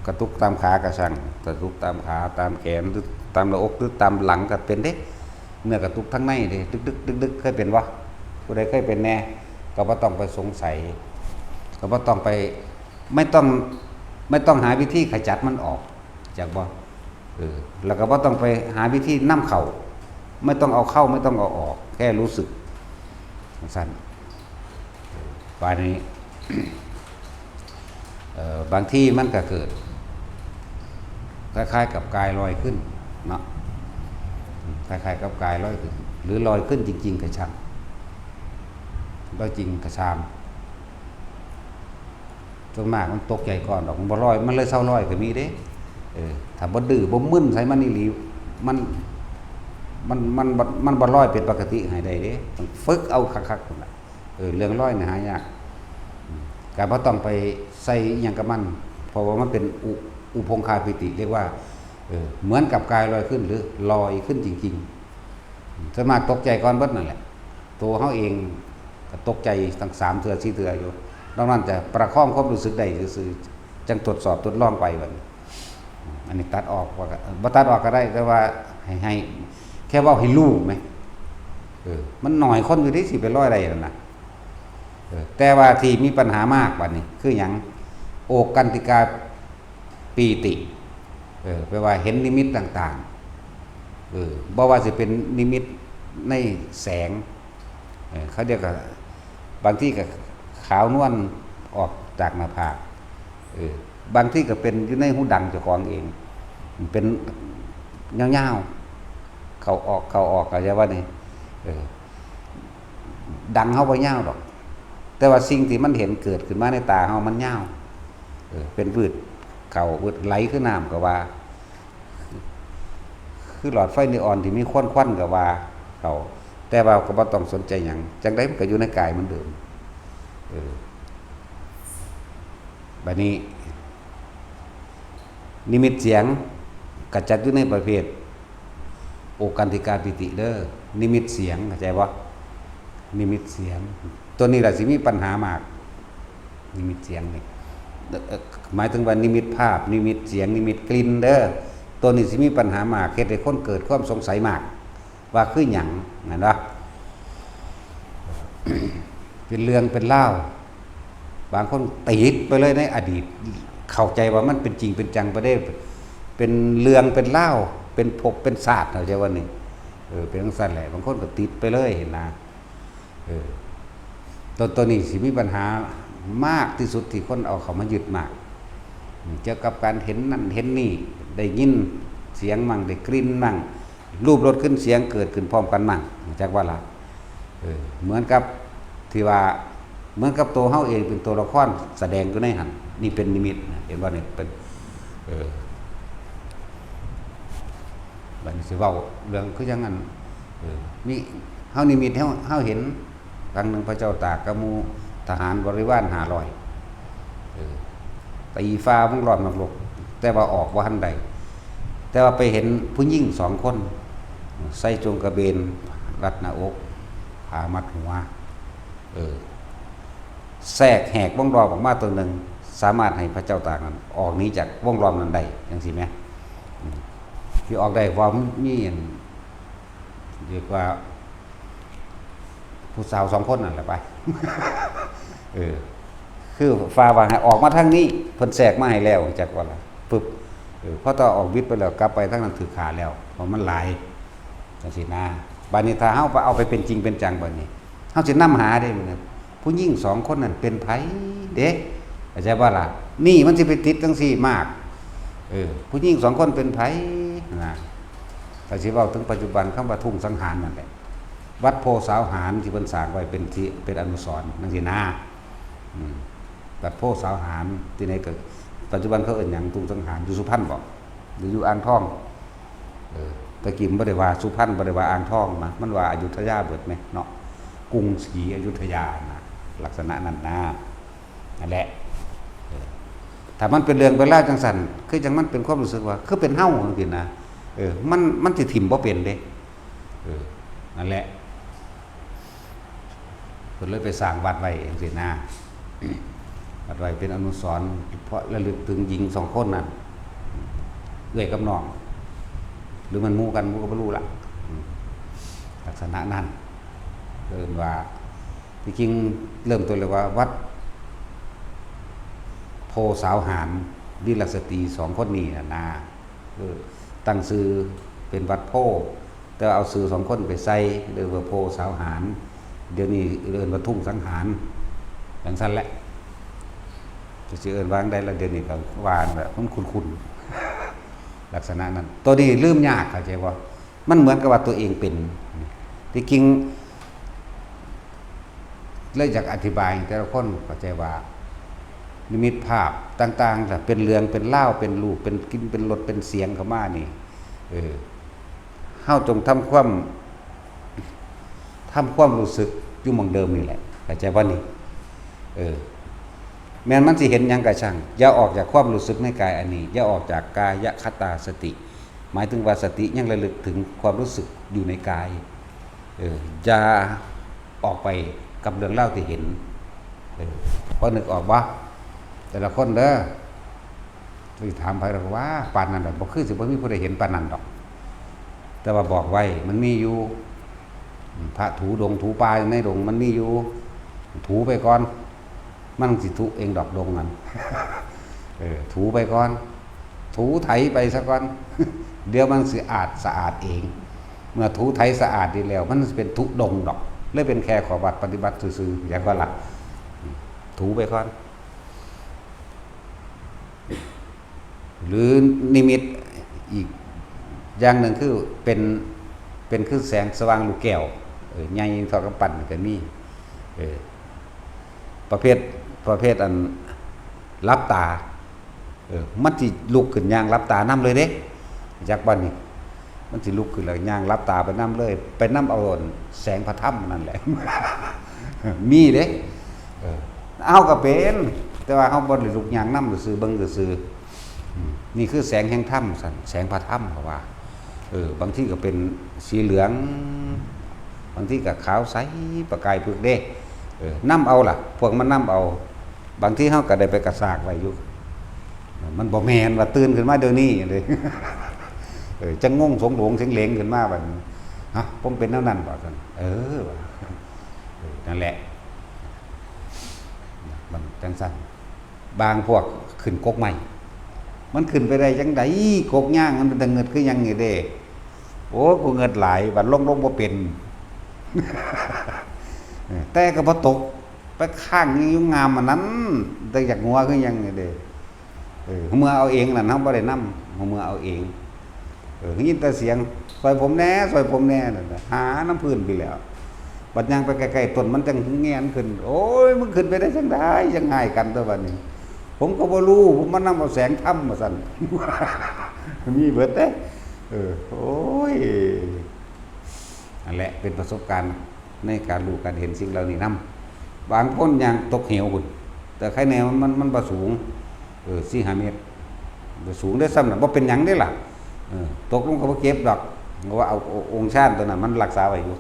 ກະຕຸກຕາມຂາກະຊ່າງ ກະຕຸກຕາມຂາ ຕາມແຂນ ຫຼື ຕາມໜ້າອົກ ຫຼື ຕາມຫຼັງກະເປັນເດ້ ເນື້ອກະຕຸກທາງໃນເດ້ ດຶກໆ ດຶກໆ ເຄີຍເປັນບໍ່? ຜູ້ໃດເຄີຍເປັນແດ່? ກະບໍ່ຕ້ອງໄປສົງໄສ ກະບໍ່ຕ້ອງໄປ ໄມ່ຕ້ອງ ໄມ່ຕ້ອງຫາວິທີຂະຈັດມັນອອກ ຈັກບໍ່? ເອີ ແລ້ວກະບໍ່ຕ້ອງໄປຫາວິທີນຳເຂົ້າ ໄມ່ຕ້ອງເອົາເຂົ້າ ໄມ່ຕ້ອງເອົາອອກ ແຄ່ຮູ້ສຶກ ຈັ່ງຊັ້ນ ບາດນີ້ ເອີ ບາງທີມັນກະເກີດຄ້າຍໆກັບກາຍລອຍຂຶ້ນເນາະ ຄ້າຍໆກັບກາຍລອຍຂຶ້ນ ຫຼືລອຍຂຶ້ນຈິງໆກະຊ່າງ ລອຍຈິງກະຊ່າງ ສ່ວນມາກມັນຕົກໃຈກ່ອນດອກ ມັນບໍ່ລອຍ ມັນເລີຍເຊົາລອຍກະມີເດ້ ເອີ ຖ້າບໍ່ດື້ບໍ່ມຶນໃສ່ມັນອີ່ຫຼີ ມັນ ມັນ ມັນ ມັນບໍ່ລອຍເປັນປົກກະຕິໃຫ້ໄດ້ເດ້ ຕ້ອງຝຶກເອົາຄັກໆພຸ້ນລະ ເອີ ເລື່ອງລອຍນີ້ຫາຍາກ ກະບໍ່ຕ້ອງໄປໃສ່ອີ່ຫຍັງກັບມັນ ເພາະວ່າມັນເປັນອຸ ອຸພົງຄາປີຕິ ຮຽກວ່າ ເອີ ເໝືອນກັບກາຍລອຍຂຶ້ນ ຫຼືລອຍຂຶ້ນຈິງໆ ສ່ວນມາກຕົກໃຈກ່ອນເບິດນັ້ນແຫຼະ ໂຕເຮົາເອງກະຕົກໃຈຕັ້ງສາມເທື່ອສີ່ເທື່ອຢູ່ ນອກນັ້ນຈະປະຄອງຄວາມຮູ້ສຶກໄດ້ຊື່ໆ ຈັ່ງທົດສອບທົດລອງໄປບາດນີ້ ອັນນີ້ຕັດອອກວ່າ ບໍ່ຕັດອອກກະໄດ້ ແຕ່ວ່າໃຫ້ ໃຫ້ ແຄ່ເວົ້າໃຫ້ຮູ້ແມ ເອີ ມັນໜ້ອຍຄົນຢູ່ເດ້ຊິໄປລອຍໄດ້ຫັ້ນນະ ເອີ ແຕ່ວ່າທີ່ມີປັນຫາມາກບາດນີ້ຄືຫຍັງ? ໂອ ໂອກັນຕິກາປີຕິ ເອີ ແປວ່າເຫັນນິມິດຕ່າງໆ ເອີ ບໍ່ວ່າຊິເປັນນິມິດໃນແສງ ເອີ ເຂົາເອີ້ນວ່າ ບາງທີກໍຂາວນວນອອກຈາກໜ້າຜາກ ເອີ ບາງທີກໍເປັນຢູ່ໃນຫູດັງເຈົ້າຂອງເອງ ເປັນຍາວໆ ເຂົ້າອອກ ເຂົ້າອອກ ເຂົ້າໃຈວ່ານີ້ ເອີ ດັງເຮົາບໍ່ຍາວດອກ ແຕ່ວ່າສິ່ງທີ່ມັນເຫັນເກີດຂຶ້ນມາໃນຕາເຮົາມັນຍາວ ເອີ ເປັນວືດເຂົ້າວືດໄຫຼຄືນ້ຳກໍວ່າ ຄືຫຼອດໄຟນີອອນທີ່ມີຄວັນໆກໍວ່າເຂົ້າ ແຕ່ວ່າກໍບໍ່ຕ້ອງສົນໃຈຫຍັງ ຈັ່ງໃດມັນກໍຢູ່ໃນກາຍເໝືອນເດີມ ເອີ ບາດນີ້ ນິມິດສຽງກໍຈັດຢູ່ໃນປະເພດໂອກັນຕິກາປີຕິເດີ ນິມິດສຽງ ເຂົ້າໃຈບໍ່? ນິມິດສຽງ ຕົວນີ້ລະຊິມີບັນຫາມາກ ນິມິດສຽງນີ້ ເອີ ໝາຍເຖິງວ່ານິມິດພາບ ນິມິດສຽງ ນິມິດກິ່ນເດີ ຕົວນີ້ຊິມີບັນຫາມາກ ເຮັດໃຫ້ຄົນເກີດຄວາມສົງໄສມາກ ວ່າຄືຫຍັງ ແມ່ນບໍ່? ເປັນເລື່ອງເປັນລາວ ບາງຄົນຕິດໄປເລີຍໃນອະດີດ ເຂົ້າໃຈວ່າມັນເປັນຈິງເປັນຈັງໄປເດ້ ເປັນເລື່ອງເປັນລາວ ເປັນພົບເປັນຊາດ ເຂົ້າໃຈວ່ານີ້ ເອີ ເປັນຈັ່ງຊັ້ນແຫຼະ ບາງຄົນກໍຕິດໄປເລີຍຫັ້ນນະ ເອີ ຕົວ ຕົວນີ້ຊິມີບັນຫາມາກທີ່ສຸດທີ່ຄົນເອົາເຂົ້າມາຍຶດມາກ ກ່ຽວກັບການເຫັນນັ້ນເຫັນນີ້ ໄດ້ຍິນສຽງມັ້ງ ໄດ້ກິ່ນມັ້ງ ຮູບ ລົດ ກິ່ນ ສຽງເກີດຂຶ້ນພ້ອມກັນມັ້ງ ຮູ້ຈັກບໍ່ລະ? ເອີ ເໝືອນກັບທີ່ວ່າ ເໝືອນກັບໂຕເຮົາເອງເປັນໂຕລະຄອນສະແດງຢູ່ໃນຫັ້ນ ນີ້ເປັນນິມິດນະ ເຫັນບໍ່ນີ້? ເປັນ ເອີ ບາດນີ້ຊິເວົ້າເລື່ອງຄືຫຍັງອັນ ເອີ ມີ ເຮົານິມິດ ເຮົາ ເຮົາເຫັນ ຄັ້ງໜຶ່ງພະເຈົ້າຕາກກັບໝູ່ທະຫານບໍລິວານຫ້າຮ້ອຍ ເອີ ຕີຟ້າວົງລ້ອມນອກໂລກ ແຕ່ວ່າອອກບໍ່ທັນໄດ້ ແຕ່ວ່າໄປເຫັນຜູ້ຍິງສອງຄົນ ໃສ່ໂຈງກະເບນລັດໜ້າອົກ ຜ້າມັດຫົວ ເອີ ແຊກແຫກວົງລ້ອມອອກມາຕົວໜຶ່ງ ສາມາດໃຫ້ພະເຈົ້າຕາກນັ້ນອອກໜີຈາກວົງລ້ອມນັ້ນໄດ້ ຈັ່ງຊີ້ແໝ່ ອືມ ທີ່ອອກໄດ້ເພາະມີອັນ ຮຽກວ່າ ຜູ້ສາວສອງຄົນນັ້ນແຫຼະໄປ ເອີ ຄືຟ້າວ່າໃຫ້ອອກມາທາງນີ້ ເພິ່ນແຊກມາໃຫ້ແລ້ວ ຮູ້ຈັກບໍ່ລະ? ປຶບ ເອີ ພໍຕອນອອກບິດໄປແລ້ວ ກັບໄປທາງນັ້ນຖືກຂ້າແລ້ວ ເພາະມັນຫຼາຍ ຈັ່ງຊີ້ນະ ບາດນີ້ຖ້າເຮົາໄປເອົາໄປເປັນຈິງເປັນຈັງບາດນີ້ ເຮົາຊິນຳຫາເດ້ ຜູ້ຍິງສອງຄົນນັ້ນເປັນໃຜເດ້ ເຂົ້າໃຈບໍ່ລະ? ນີ້ມັນຊິໄປຕິດຈັ່ງຊີ້ມາກ ເອີ ຜູ້ຍິງສອງຄົນເປັນໃຜນະ? ຖ້າຊິເວົ້າເຖິງປັດຈຸບັນ ຄຳວ່າທຸ່ງສັງຫານນັ້ນແຫຼະ ວັດໂພສາວຫານທີ່ເພິ່ນສ້າງໄວ້ເປັນທີ່ ເປັນອະນຸສອນຈັ່ງຊີ້ນະ ອືມ ວັດໂພສາວຫານ ທີ່ໃນກໍ ປັດຈຸບັນເຂົາເອີ້ນຫຍັງ? ທຸ່ງສັງຫານ ຢູ່ສຸພັນບໍ? ຫຼືຢູ່ອ່າງທອງ? ເອີ ແຕ່ກີ້ມັນບໍ່ໄດ້ວ່າສຸພັນ ບໍ່ໄດ້ວ່າອ່າງທອງນະ ມັນວ່າອະຍຸດທະຍາເບິດແມະເນາະ ກຸງສີອະຍຸດທະຍານະ ລັກສະນະນັ້ນນະ ນັ້ນແຫຼະ ເອີ ຖ້າມັນເປັນເລື່ອງເປັນລາວຈັ່ງຊັ້ນ ຄືຈັ່ງມັນເປັນຄວາມຮູ້ສຶກວ່າ ຄືເປັນເຮົາຈັ່ງຊີ້ນະ ເອີ ມັນ ມັນຊິຖິ້ມບໍ່ເປັນເດ້ ເອີ ນັ້ນແຫຼະ ເພິ່ນເລີຍໄປສ້າງວັດໄວ້ຈັ່ງຊີ້ນະ ວັດໄວ້ເປັນອະນຸສອນ ເພາະລະລຶກເຖິງຍິງສອງຄົນນັ້ນ ເອື້ອຍກັບນ້ອງ ຫຼືມັນໝູ່ກັນ ໝູ່ກໍບໍ່ຮູ້ລະ ອືມ ລັກສະນະນັ້ນ ເອີ້ນວ່າ ທີ່ຈິງເລີ່ມຕົ້ນເລີຍວ່າ ວັດໂພສາວຫານ ວິລະສະຕີສອງຄົນນີ້ນະນາ ເອີ ຕັ້ງຊື່ເປັນວັດໂພ ແຕ່ວ່າເອົາຊື່ສອງຄົນໄປໃສ່ ເອີ້ນວ່າໂພສາວຫານ ດຽວນີ້ເອີ້ນວ່າທຸ່ງສັງຫານ ຈັ່ງຊັ້ນແຫຼະ ຈະຊິເອີ້ນວ່າຈັ່ງໃດລະ ດຽວນີ້ກໍວ່າແບບມັນຄຸ້ນໆ ລັກສະນະນັ້ນ ໂຕນີ້ລືມຍາກ ເຂົ້າໃຈບໍ່? ມັນເໝືອນກັບວ່າຕົວເອງເປັນ ທີ່ຈິງ ເລີຍຢາກອະທິບາຍໃຫ້ແຕ່ລະຄົນເຂົ້າໃຈວ່າ ນິມິດພາບຕ່າງໆ ເປັນເລື່ອງເປັນລາວ ເປັນຮູບ ເປັນກິ່ນ ເປັນລົດ ເປັນສຽງເຂົ້າມານີ້ ເອີ ເຮົາຈົ່ງທຳຄວາມ ທຳຄວາມຮູ້ສຶກຢູ່ໝ່ອງເດີມນີ້ແຫຼະ ເຂົ້າໃຈບໍ່ນີ້? ເອີ ແມ່ນມັນຊິເຫັນຫຍັງກໍຊ່າງ ຢ່າອອກຈາກຄວາມຮູ້ສຶກໃນກາຍອັນນີ້ ຢ່າອອກຈາກກາຍະຄະຕາສະຕິ ໝາຍເຖິງວ່າສະຕິຍັງລະລຶກເຖິງຄວາມຮູ້ສຶກຢູ່ໃນກາຍ ເອີ ຢ່າອອກໄປກັບເລື່ອງລາວທີ່ເຫັນ ເອີ ພໍນຶກອອກບໍ່? ແຕ່ລະຄົນເດີ ຊິຖາມໃຜດອກວ່າ ປານນັ້ນດອກ ບໍ່ຄືຊິບໍ່ມີຜູ້ໃດເຫັນປານນັ້ນດອກ ແຕ່ວ່າບອກໄວ້ ມັນມີຢູ່ ພະຖູດົງຖູປ່າຢູ່ໃນດົງ ມັນມີຢູ່ ຖູໄປກ່ອນ ມັນຊິທຸເອງດອກດົງນັ້ນ ເອີ ຖູໄປກ່ອນ ຖູໄຖໄປຊະກ່ອນ ດຽວມັນຊິອາດສະອາດເອງ. ເມື່ອຖູໄຖສະອາດດີແລ້ວ ມັນຊິເປັນທຸດົງດອກ ເລີຍເປັນແຄ່ຂໍ້ວັດປະຕິບັດຊື່ໆ ເຫັນບໍ່ລະ? ຖູໄປກ່ອນ. ຫຼືນິມິດອີກຢ່າງໜຶ່ງ ຄືເປັນ ເປັນຄືແສງສະຫວ່າງລູກແກ້ວ ເອີ ໃຫຍ່ເທົ່າກຳປັ້ນກໍມີ ເອີ ປະເພດ ປະເພດອັນຫຼັບຕາ ເອີ ມັນຊິລຸກຂຶ້ນຍ່າງຫຼັບຕານຳເລີຍເດ້ ຈັກບັດນີ້ ມັນຊິລຸກຂຶ້ນແລ້ວຍ່າງຫຼັບຕາໄປນຳເລີຍ ໄປນຳເອົາແສງພະທຳນັ້ນແຫຼະ ມີເດ້ ເອີ ເຮົາກໍເປັນ ແຕ່ວ່າເຮົາບໍ່ໄດ້ລຸກຍ່າງນຳຊື່ໆ ເບິ່ງຊື່ໆ ອືມ ນີ້ຄືແສງແຫ່ງທຳຊັ້ນ ແສງພະທຳ ເຂົາວ່າ ເອີ ບາງທີກໍເປັນສີເຫຼືອງ ບາງທີກໍຂາວໃສປະກາຍປຶກເດ້ ເອີ ນຳເອົາລະ ພວກມັນນຳເອົາ ບາງທີເຮົາກໍໄດ້ໄປກະຊາກໄວ້ຢູ່ ມັນບໍ່ແມ່ນວ່າຕື່ນຂຶ້ນມາດຽວນີ້ເດ້ ເອີ ຈັ່ງງົງສົງໂຫຼງເສັງເຫຼງຂຶ້ນມາບັດນີ້ ຮະ ຜົມເປັນແນວນັ້ນບໍ່ຊັ້ນ ເອີ ວ່າ ເອີ ນັ້ນແຫຼະ ມັນຈັ່ງຊັ້ນ. ບາງພວກຂຶ້ນກົກໄມ້ ມັນຂຶ້ນໄປໄດ້ຈັ່ງໃດ? ກົກຍາງມັນເປັນຕາເງີດຄືຫຍັງນີ້ເດ້ ໂອ້ ກູເງີດຫຼາຍ ບັດລົງ ລົງບໍ່ເປັນ ແຕ່ກໍບໍ່ຕົກ ໄປຄ້າງຢູ່ງາມອັນນັ້ນ ແຕ່ຢາກຫົວຄືຫຍັງນີ້ເດ້ ເອີ ເມືອເອົາເອງນັ້ນ ເຮົາບໍ່ໄດ້ນຳ ເມືອເອົາເອງ ເອີ ໄດ້ຍິນແຕ່ສຽງ ຊ່ອຍຜົມແດ່ ຊ່ອຍຜົມແດ່ ນັ້ນນະ ຫານຳພື້ນໄປແລ້ວ ບັດຍ່າງໄປໃກ້ໆຕົ້ນ ມັນຈັ່ງແງນຂຶ້ນ ໂອ້ຍ ມຶງຂຶ້ນໄປໄດ້ຈັ່ງໃດ ຈັ່ງງ່າຍກັນຕົວະບັດນີ້ ຜົມກໍບໍ່ຮູ້ ຜົມມານຳເອົາແສງທຳວ່າຊັ້ນ ມີເບິດເດ້ ເອີ ໂອ້ຍ ນັ້ນແຫຼະ ເປັນປະສົບການໃນການຮູ້ການເຫັນສິ່ງເຫຼົ່ານີ້ນຳ ບາງຄົນຍ່າງຕົກເຫວພຸ້ນ ແຕ່ໄຄແນ່ມັນ ມັນ ມັນບໍ່ສູງ ເອີ ສີ່ຫ້າເມັດ ບໍ່ສູງເດ້ ສ່ຳນັ້ນບໍ່ເປັນຫຍັງເດ້ລະ ເອີ ຕົກລົງກໍບໍ່ເຈັບດອກ ເພາະວ່າເອົາ ອົງຊານຕົວນັ້ນມັນຮັກສາໄວ້ຢູ່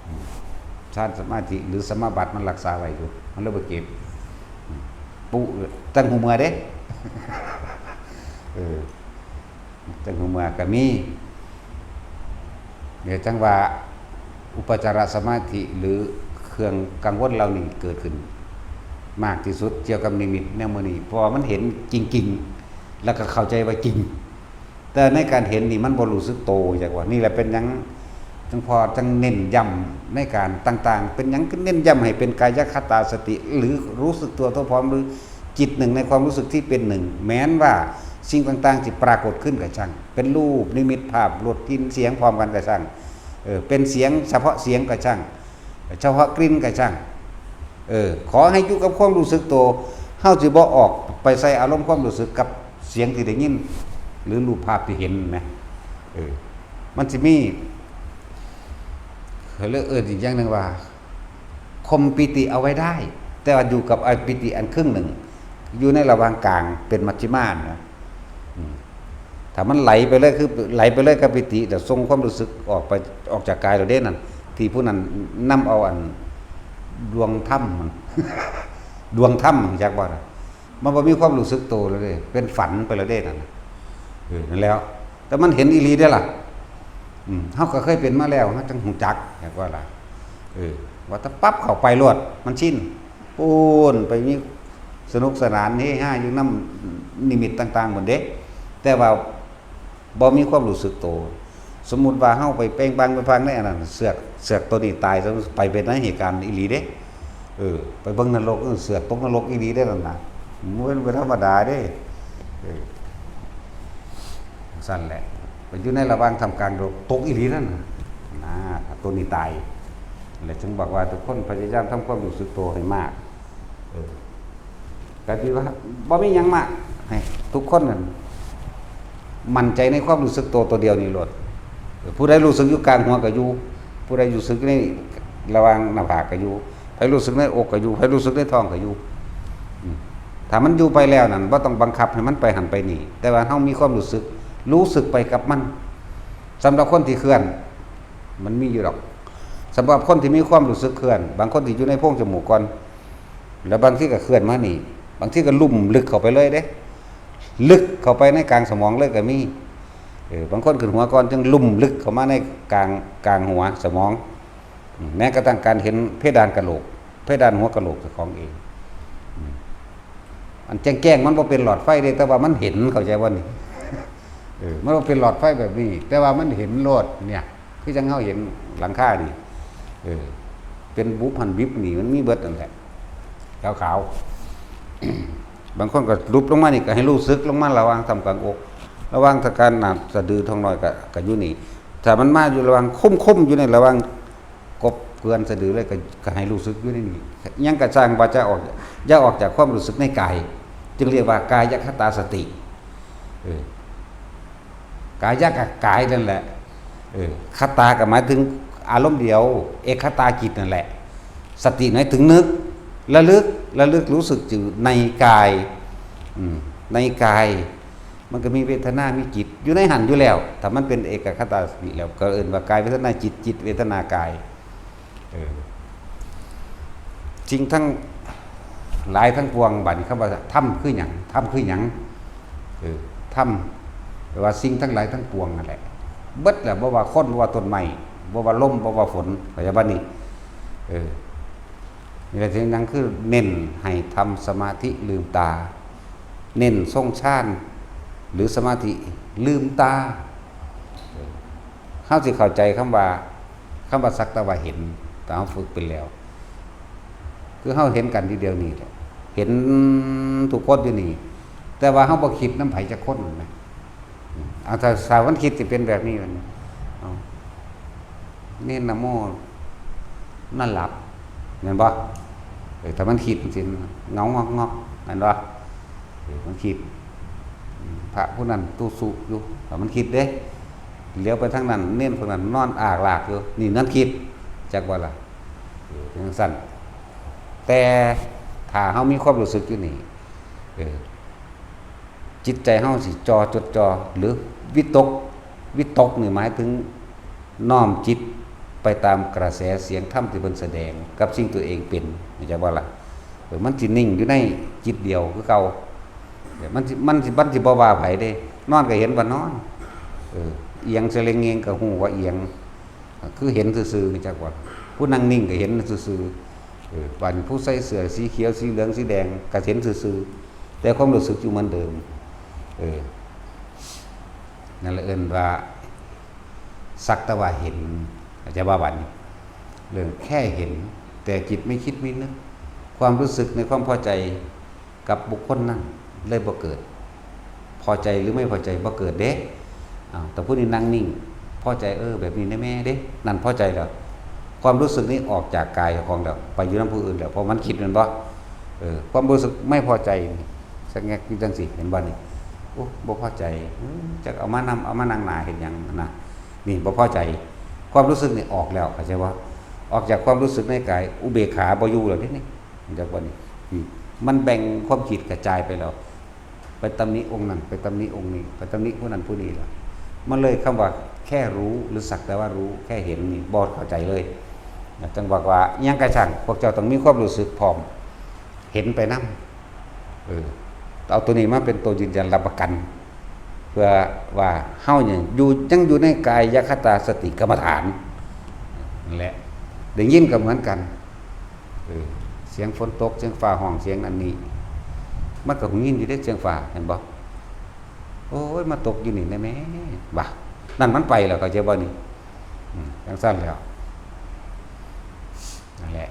ອືມ ຊານສະມາທິ ຫຼື ສະມາບັດມັນຮັກສາໄວ້ຢູ່ ມັນເລີຍບໍ່ເຈັບ ອືມ ປຸ ຈັ່ງຮູ້ເມື່ອເດ້ ເອີ ຈັ່ງຮູ້ເມື່ອກໍມີ ເນຍ ຈັ່ງວ່າອຸປະຈາລະສະມາທິ ຫຼື ເຄື່ອງກັງວົນເຫຼົ່ານີ້ເກີດຂຶ້ນມາກທີ່ສຸດກ່ຽວກັບນິມິດແນວມື້ນີ້ ເພາະວ່າມັນເຫັນຈິງໆ ແລ້ວກໍເຂົ້າໃຈວ່າຈິງ ແຕ່ໃນການເຫັນນີ້ມັນບໍ່ຮູ້ສຶກໂຕ ຈັກວ່າ ນີ້ແຫຼະເປັນຫຍັງ ຈັ່ງພໍ່ຈັ່ງເນັ້ນຢ້ຳໃນການຕ່າງໆ ເປັນຫຍັງຄືເນັ້ນຢ້ຳໃຫ້ເປັນກາຍະຄະຕາສະຕິ ຫຼື ຮູ້ສຶກຕົວທົ່ວພ້ອມ ຫຼື ຈິດໜຶ່ງໃນຄວາມຮູ້ສຶກທີ່ເປັນໜຶ່ງ ແມ່ນວ່າສິ່ງຕ່າງໆທີ່ປາກົດຂຶ້ນກໍຊ່າງ ເປັນຮູບນິມິດພາບ ລົດ ກິ່ນ ສຽງພ້ອມກັນກໍຊ່າງ ເອີ ເປັນສຽງ ສະເພາະສຽງກໍຊ່າງ ສະເພາະກິ່ນກໍຊ່າງ ເອີ ຂໍໃຫ້ຢູ່ກັບຄວາມຮູ້ສຶກໂຕ ເຮົາຊິບໍ່ອອກໄປໃສ່ອາລົມຄວາມຮູ້ສຶກກັບສຽງທີ່ໄດ້ຍິນ ຫຼື ຮູບພາບທີ່ເຫັນນະ ເອີ ມັນຊິມີ ເຂົາເອີ້ນອີກຢ່າງໜຶ່ງວ່າ ຂົ່ມປີຕິເອົາໄວ້ໄດ້ ແຕ່ວ່າຢູ່ກັບອາປີຕິອັນເຄິ່ງໜຶ່ງ ຢູ່ໃນລະຫວ່າງກາງ ເປັນມັດຊິມານະ ອືມ ຖ້າມັນໄຫຼໄປເລີຍ ຄືໄຫຼໄປເລີຍກັບປີຕິ ແລ້ວສົ່ງຄວາມຮູ້ສຶກອອກໄປ ອອກຈາກກາຍແລ້ວເດ້ນັ້ນ ທີ່ຜູ້ນັ້ນນຳເອົາອັນດວງທຳ ດວງທຳ ຮູ້ຈັກບໍ່ນະ? ມັນບໍ່ມີຄວາມຮູ້ສຶກໂຕແລ້ວເດ້ ເປັນຝັນໄປແລ້ວເດ້ນັ້ນນະ ເອີ ນັ້ນແຫຼະ ແຕ່ມັນເຫັນອີ່ຫຼີເດ້ລະ ອືມ ເຮົາກໍເຄີຍເປັນມາແລ້ວ ເຮົາຈັ່ງຮູ້ຈັກ ແມ່ນບໍ່ລະ ເອີ ວ່າແຕ່ປັບເຂົ້າໄປໂລດ ມັນຊິນ ປູນ ໄປມີສະໜຸກສະໜານເຮຮາຢູ່ນຳນິມິດຕ່າງໆພຸ້ນເດ້ ແຕ່ວ່າບໍ່ມີຄວາມຮູ້ສຶກໂຕ ສົມມຸດວ່າເຮົາໄປເປັ່ງປັງໄປຟັງໃນອັນນັ້ນ ເຊືອກ ເຊືອກໂຕນີ້ຕາຍ ໄປເປັນໃນເຫດການອີ່ຫຼີເດ້ ເອີ ໄປເບິ່ງນະລົກ ເອີ ເຊືອກຕົກນະລົກອີ່ຫຼີເດ້ນັ້ນນະ ບໍ່ແມ່ນບໍ່ທຳມະດາເດ້ ເອີ ຊັ້ນແຫຼະ ໄປຢູ່ໃນລະຫວ່າງທ່າມກາງໂລກ ຕົກອີ່ຫຼີນັ້ນນະ ນະ ໂຕນີ້ຕາຍ ແລະ ຈຶ່ງບອກວ່າທຸກຄົນພະຍາຍາມທຳຄວາມຮູ້ສຶກໂຕໃຫ້ມາກ ເອີ ກໍຄືວ່າບໍ່ມີຫຍັງມາກ ໃຫ້ທຸກຄົນນັ້ນໝັ້ນໃຈໃນຄວາມຮູ້ສຶກໂຕໂຕດຽວນີ້ໂລດ ເອີ ຜູ້ໃດຮູ້ສຶກຢູ່ກາງຫົວກໍຢູ່ ຜູ້ໃດຮູ້ສຶກໃນລະຫວ່າງໜ້າຜາກກໍຢູ່ ໃຜຮູ້ສຶກໃນອົກກໍຢູ່ ໃຜຮູ້ສຶກໃນທ້ອງກໍຢູ່ ອືມ ຖ້າມັນຢູ່ໄປແລ້ວນັ້ນ ບໍ່ຕ້ອງບັງຄັບໃຫ້ມັນໄປຫັ້ນໄປນີ້ ແຕ່ວ່າເຮົາມີຄວາມຮູ້ສຶກ ຮູ້ສຶກໄປກັບມັນ ສຳລັບຄົນທີ່ເຄື່ອນ ມັນມີຢູ່ດອກ ສຳລັບຄົນທີ່ມີຄວາມຮູ້ສຶກເຄື່ອນ ບາງຄົນທີ່ຢູ່ໃນໂພງຈະມູກກ່ອນ ແລ້ວບາງທີກໍເຄື່ອນມານີ້ ບາງທີກໍລຸ່ມເລິກເຂົ້າໄປເລີຍເດ້ ເລິກເຂົ້າໄປໃນກາງສະໝອງເລີຍກໍມີ ເອີ ບາງຄົນຂຶ້ນຫົວກ່ອນ ຈຶ່ງລຸ່ມເລິກເຂົ້າມາໃນກາງ ກາງຫົວສະໝອງ ອືມ ແມ້ກະທັ້ງການເຫັນເພດານກະໂຫຼກ ເພດານຫົວກະໂຫຼກເຈົ້າຂອງເອງ ອືມ ອັນແຈ້ງໆ ມັນບໍ່ເປັນຫຼອດໄຟເດ້ ແຕ່ວ່າມັນເຫັນ ເຂົ້າໃຈບໍ່ນີ້? ເອີ ມັນບໍ່ເປັນຫຼອດໄຟແບບນີ້ ແຕ່ວ່າມັນເຫັນໂລດ ເນຍ ຄືຈັ່ງເຮົາເຫັນຫຼັງຄານີ້ ເອີ ເປັນບຸບຫັ້ນບິບນີ້ ມັນມີເບິດນັ້ນແຫຼະ ຂາວໆ ບາງຄົນກໍຫຼຸບລົງມານີ້ ກໍໃຫ້ຮູ້ສຶກລົງມາລະຫວ່າງຖ້ຳກາງອົກ ລະຫວ່າງທາງການໜ້າສະດືທ້ອງນ້ອຍ ກໍ ກໍຢູ່ນີ້ ຖ້າມັນມາຢູ່ລະຫວ່າງ ຄົມໆ ຢູ່ໃນລະຫວ່າງ ກົບເກືອນສະດືເລີຍ ກໍ ກໍໃຫ້ຮູ້ສຶກຢູ່ໃນນີ້ ຫຍັງກໍຊ່າງວ່າຈະອອກ ຢ່າອອກຈາກຄວາມຮູ້ສຶກໃນກາຍ ຈຶ່ງເອີ້ນວ່າກາຍະຄະຕາສະຕິ ເອີ ກາຍະກະກາຍນັ້ນແຫຼະ ເອີ ຄະຕາກໍໝາຍເຖິງອາລົມດຽວ ເອກຄະຕາຈິດນັ້ນແຫຼະ ສະຕິໝາຍເຖິງນຶກ ລະລຶກ ລະລຶກຮູ້ສຶກຢູ່ໃນກາຍ ອືມ ໃນກາຍ ມັນກໍມີເວທະນາ ມີຈິດຢູ່ໃນຫັ້ນຢູ່ແລ້ວ ຖ້າມັນເປັນເອກະຄະຕາສະຕິແລ້ວ ກໍເອີ້ນວ່າກາຍເວທະນາຈິດ ຈິດເວທະນາກາຍ ເອີ ສິ່ງທັງຫຼາຍທັງປວງ ບາດນີ້ຄຳວ່າທຳຄືຫຍັງ? ທຳຄືຫຍັງ? ເອີ ທຳ ແປວ່າສິ່ງທັງຫຼາຍທັງປວງນັ້ນແຫຼະ ເບິດແຫຼະ ບໍ່ວ່າຄົນ ບໍ່ວ່າຕົ້ນໄມ້ ບໍ່ວ່າລົມ ບໍ່ວ່າຝົນ ເຂົ້າໃຈບໍ່ນີ້? ເອີ ນີ້ແຫຼະ ເປັນຫຍັງຄືເນັ້ນໃຫ້ທຳສະມາທິລືມຕາ ເນັ້ນຊົງຊານ ຫຼື ສະມາທິລືມຕາ ເຮົາຊິເຂົ້າໃຈຄຳວ່າ ຄຳວ່າສັກແຕ່ວ່າເຫັນ ຖ້າເຮົາຝຶກເປັນແລ້ວ ຄືເຮົາເຫັນກັນຢູ່ດຽວນີ້ແຫຼະ ເຫັນທຸກຄົນຢູ່ນີ້ ແຕ່ວ່າເຮົາບໍ່ຄິດນຳໃຜຈັກຄົນນະ ອາ ຖ້າ ຖ້າມັນຄິດຊິເປັນແບບນີ້ ເອົາ ເນນນະໂມນອນຫຼັບ ແມ່ນບໍ່? ເອີ ຖ້າມັນຄິດຈັ່ງຊີ້ ເຫງົາງອກໆ ແມ່ນບໍ່? ເອີ ມັນຄິດ ພະຜູ້ນັ້ນຕຸສຸຢູ່ ຖ້າມັນຄິດເດ້ ຫຼຽວໄປທາງນັ້ນ ເນນພວກນັ້ນນອນອາກລາກຢູ່ ນີ້ນັ້ນຄິດ ຈັກບໍ່ລະ? ເອີ ເປັນຈັ່ງຊັ້ນ ແຕ່ຖ້າເຮົາມີຄວາມຮູ້ສຶກຢູ່ນີ້ ເອີ ຈິດໃຈເຮົາຊິຈ່ອ ຈົດຈ່ອ ຫຼື ວິຕົກ ວິຕົກນີ້ໝາຍເຖິງນ້ອມຈິດໄປຕາມກະແສສຽງທຳທີ່ເພິ່ນສະແດງກັບສິ່ງຕົວເອງເປັນ ເຂົ້າໃຈບໍ່ລະ? ເອີ ມັນຊິນິ່ງຢູ່ໃນຈິດດຽວຄືເກົ່າ ເອີ ມັນຊິ ມັນຊິ ມັນຊິບໍ່ວ່າໃຜເດ້ ນອນກໍເຫັນວ່ານອນ ເອີ ອຽງສະເລັງເງງກໍຮູ້ວ່າອຽງ ຄືເຫັນຊື່ໆ ເຈົ້າວ່າ ຜູ້ນັ່ງນິ່ງກໍເຫັນຊື່ໆ ເອີ ບາດນີ້ຜູ້ໃສ່ເສື້ອສີຂຽວ ສີເຫຼືອງ ສີແດງ ກໍເຫັນຊື່ໆ ແຕ່ຄວາມຮູ້ສຶກຢູ່ເໝືອນເດີມ ເອີ ນັ້ນລະເອີ້ນວ່າ ສັກແຕ່ວ່າເຫັນ ເຂົ້າໃຈບໍ່? ບາດນີ້ ເລື່ອງແຄ່ເຫັນ ແຕ່ຈິດໄມ່ຄິດໄມ່ນຶກ ຄວາມຮູ້ສຶກໃນຄວາມພໍໃຈ ກັບບຸກຄົນນັ້ນເລີຍບໍ່ເກີດ ພໍໃຈຫຼືໄມ່ພໍໃຈບໍ່ເກີດເດ້ ອ້າວ ແຕ່ຜູ້ນີ້ນັ່ງນິ່ງ ພໍໃຈ ເອີ ແບບນີ້ແດ່ແມ່ເດ້ ນັ້ນພໍໃຈແລ້ວ ຄວາມຮູ້ສຶກນີ້ອອກຈາກກາຍເຈົ້າຂອງແລ້ວ ໄປຢູ່ນຳຜູ້ອື່ນແລ້ວ ເພາະມັນຄິດແມ່ນບໍ່? ເອີ ຄວາມຮູ້ສຶກໄມ່ພໍໃຈນີ້ ສະແງກຢູ່ຈັ່ງຊີ້ ເຫັນບໍ່ນີ້? ໂອ້ ບໍ່ພໍໃຈ ເອີ ຈັກເອົາມານຳ ເອົາມານັ່ງໜ້າເຮັດຫຍັງນະ ນີ້ບໍ່ພໍໃຈ ຄວາມຮູ້ສຶກນີ້ອອກແລ້ວ ເຂົ້າໃຈບໍ່? ອອກຈາກຄວາມຮູ້ສຶກໃນກາຍ ອຸເບກຂາບໍ່ຢູ່ແລ້ວເດ້ນີ້ ເຫັນຈັກບໍ່ນີ້? ອືມ ມັນແບ່ງຄວາມຄິດກະຈາຍໄປແລ້ວ ໄປຕຳໜິອົງນັ້ນ ໄປຕຳໜິອົງນີ້ ໄປຕຳໜິຜູ້ນັ້ນຜູ້ນີ້ລະ ມັນເລີຍຄຳວ່າແຄ່ຮູ້ ຫຼື ສັກແຕ່ວ່າຮູ້ ແຄ່ເຫັນນີ້ບໍ່ເຂົ້າໃຈເລີຍ ຈັ່ງບອກວ່າ ອີ່ຫຍັງກະຊ່າງ ພວກເຈົ້າຕ້ອງມີຄວາມຮູ້ສຶກພ້ອມ ເຫັນໄປນຳ ເອີ ເອົາໂຕນີ້ມາເປັນໂຕຢືນຢັນຮັບປະກັນ ເພື່ອວ່າເຮົານີ້ຢູ່ ຍັງຢູ່ໃນກາຍະຄະຕາສະຕິກຳມະຖານນັ້ນແຫຼະ ໄດ້ຍິນກໍເໝືອນກັນ ເອີ ສຽງຝົນຕົກ ສຽງຟ້າຮ້ອງ ສຽງອັນນີ້ ມັນກໍຫູຍິນຢູ່ເດ້ ສຽງຟ້າ ເຫັນບໍ່? ໂອ້ຍ ມາຕົກຢູ່ນີ້ແດ່ແມ່ ວ່າ ນັ້ນມັນໄປແລ້ວ ເຂົ້າໃຈບໍ່ນີ້? ອືມ ຈັ່ງຊັ້ນແລ້ວ ນັ້ນແຫຼະ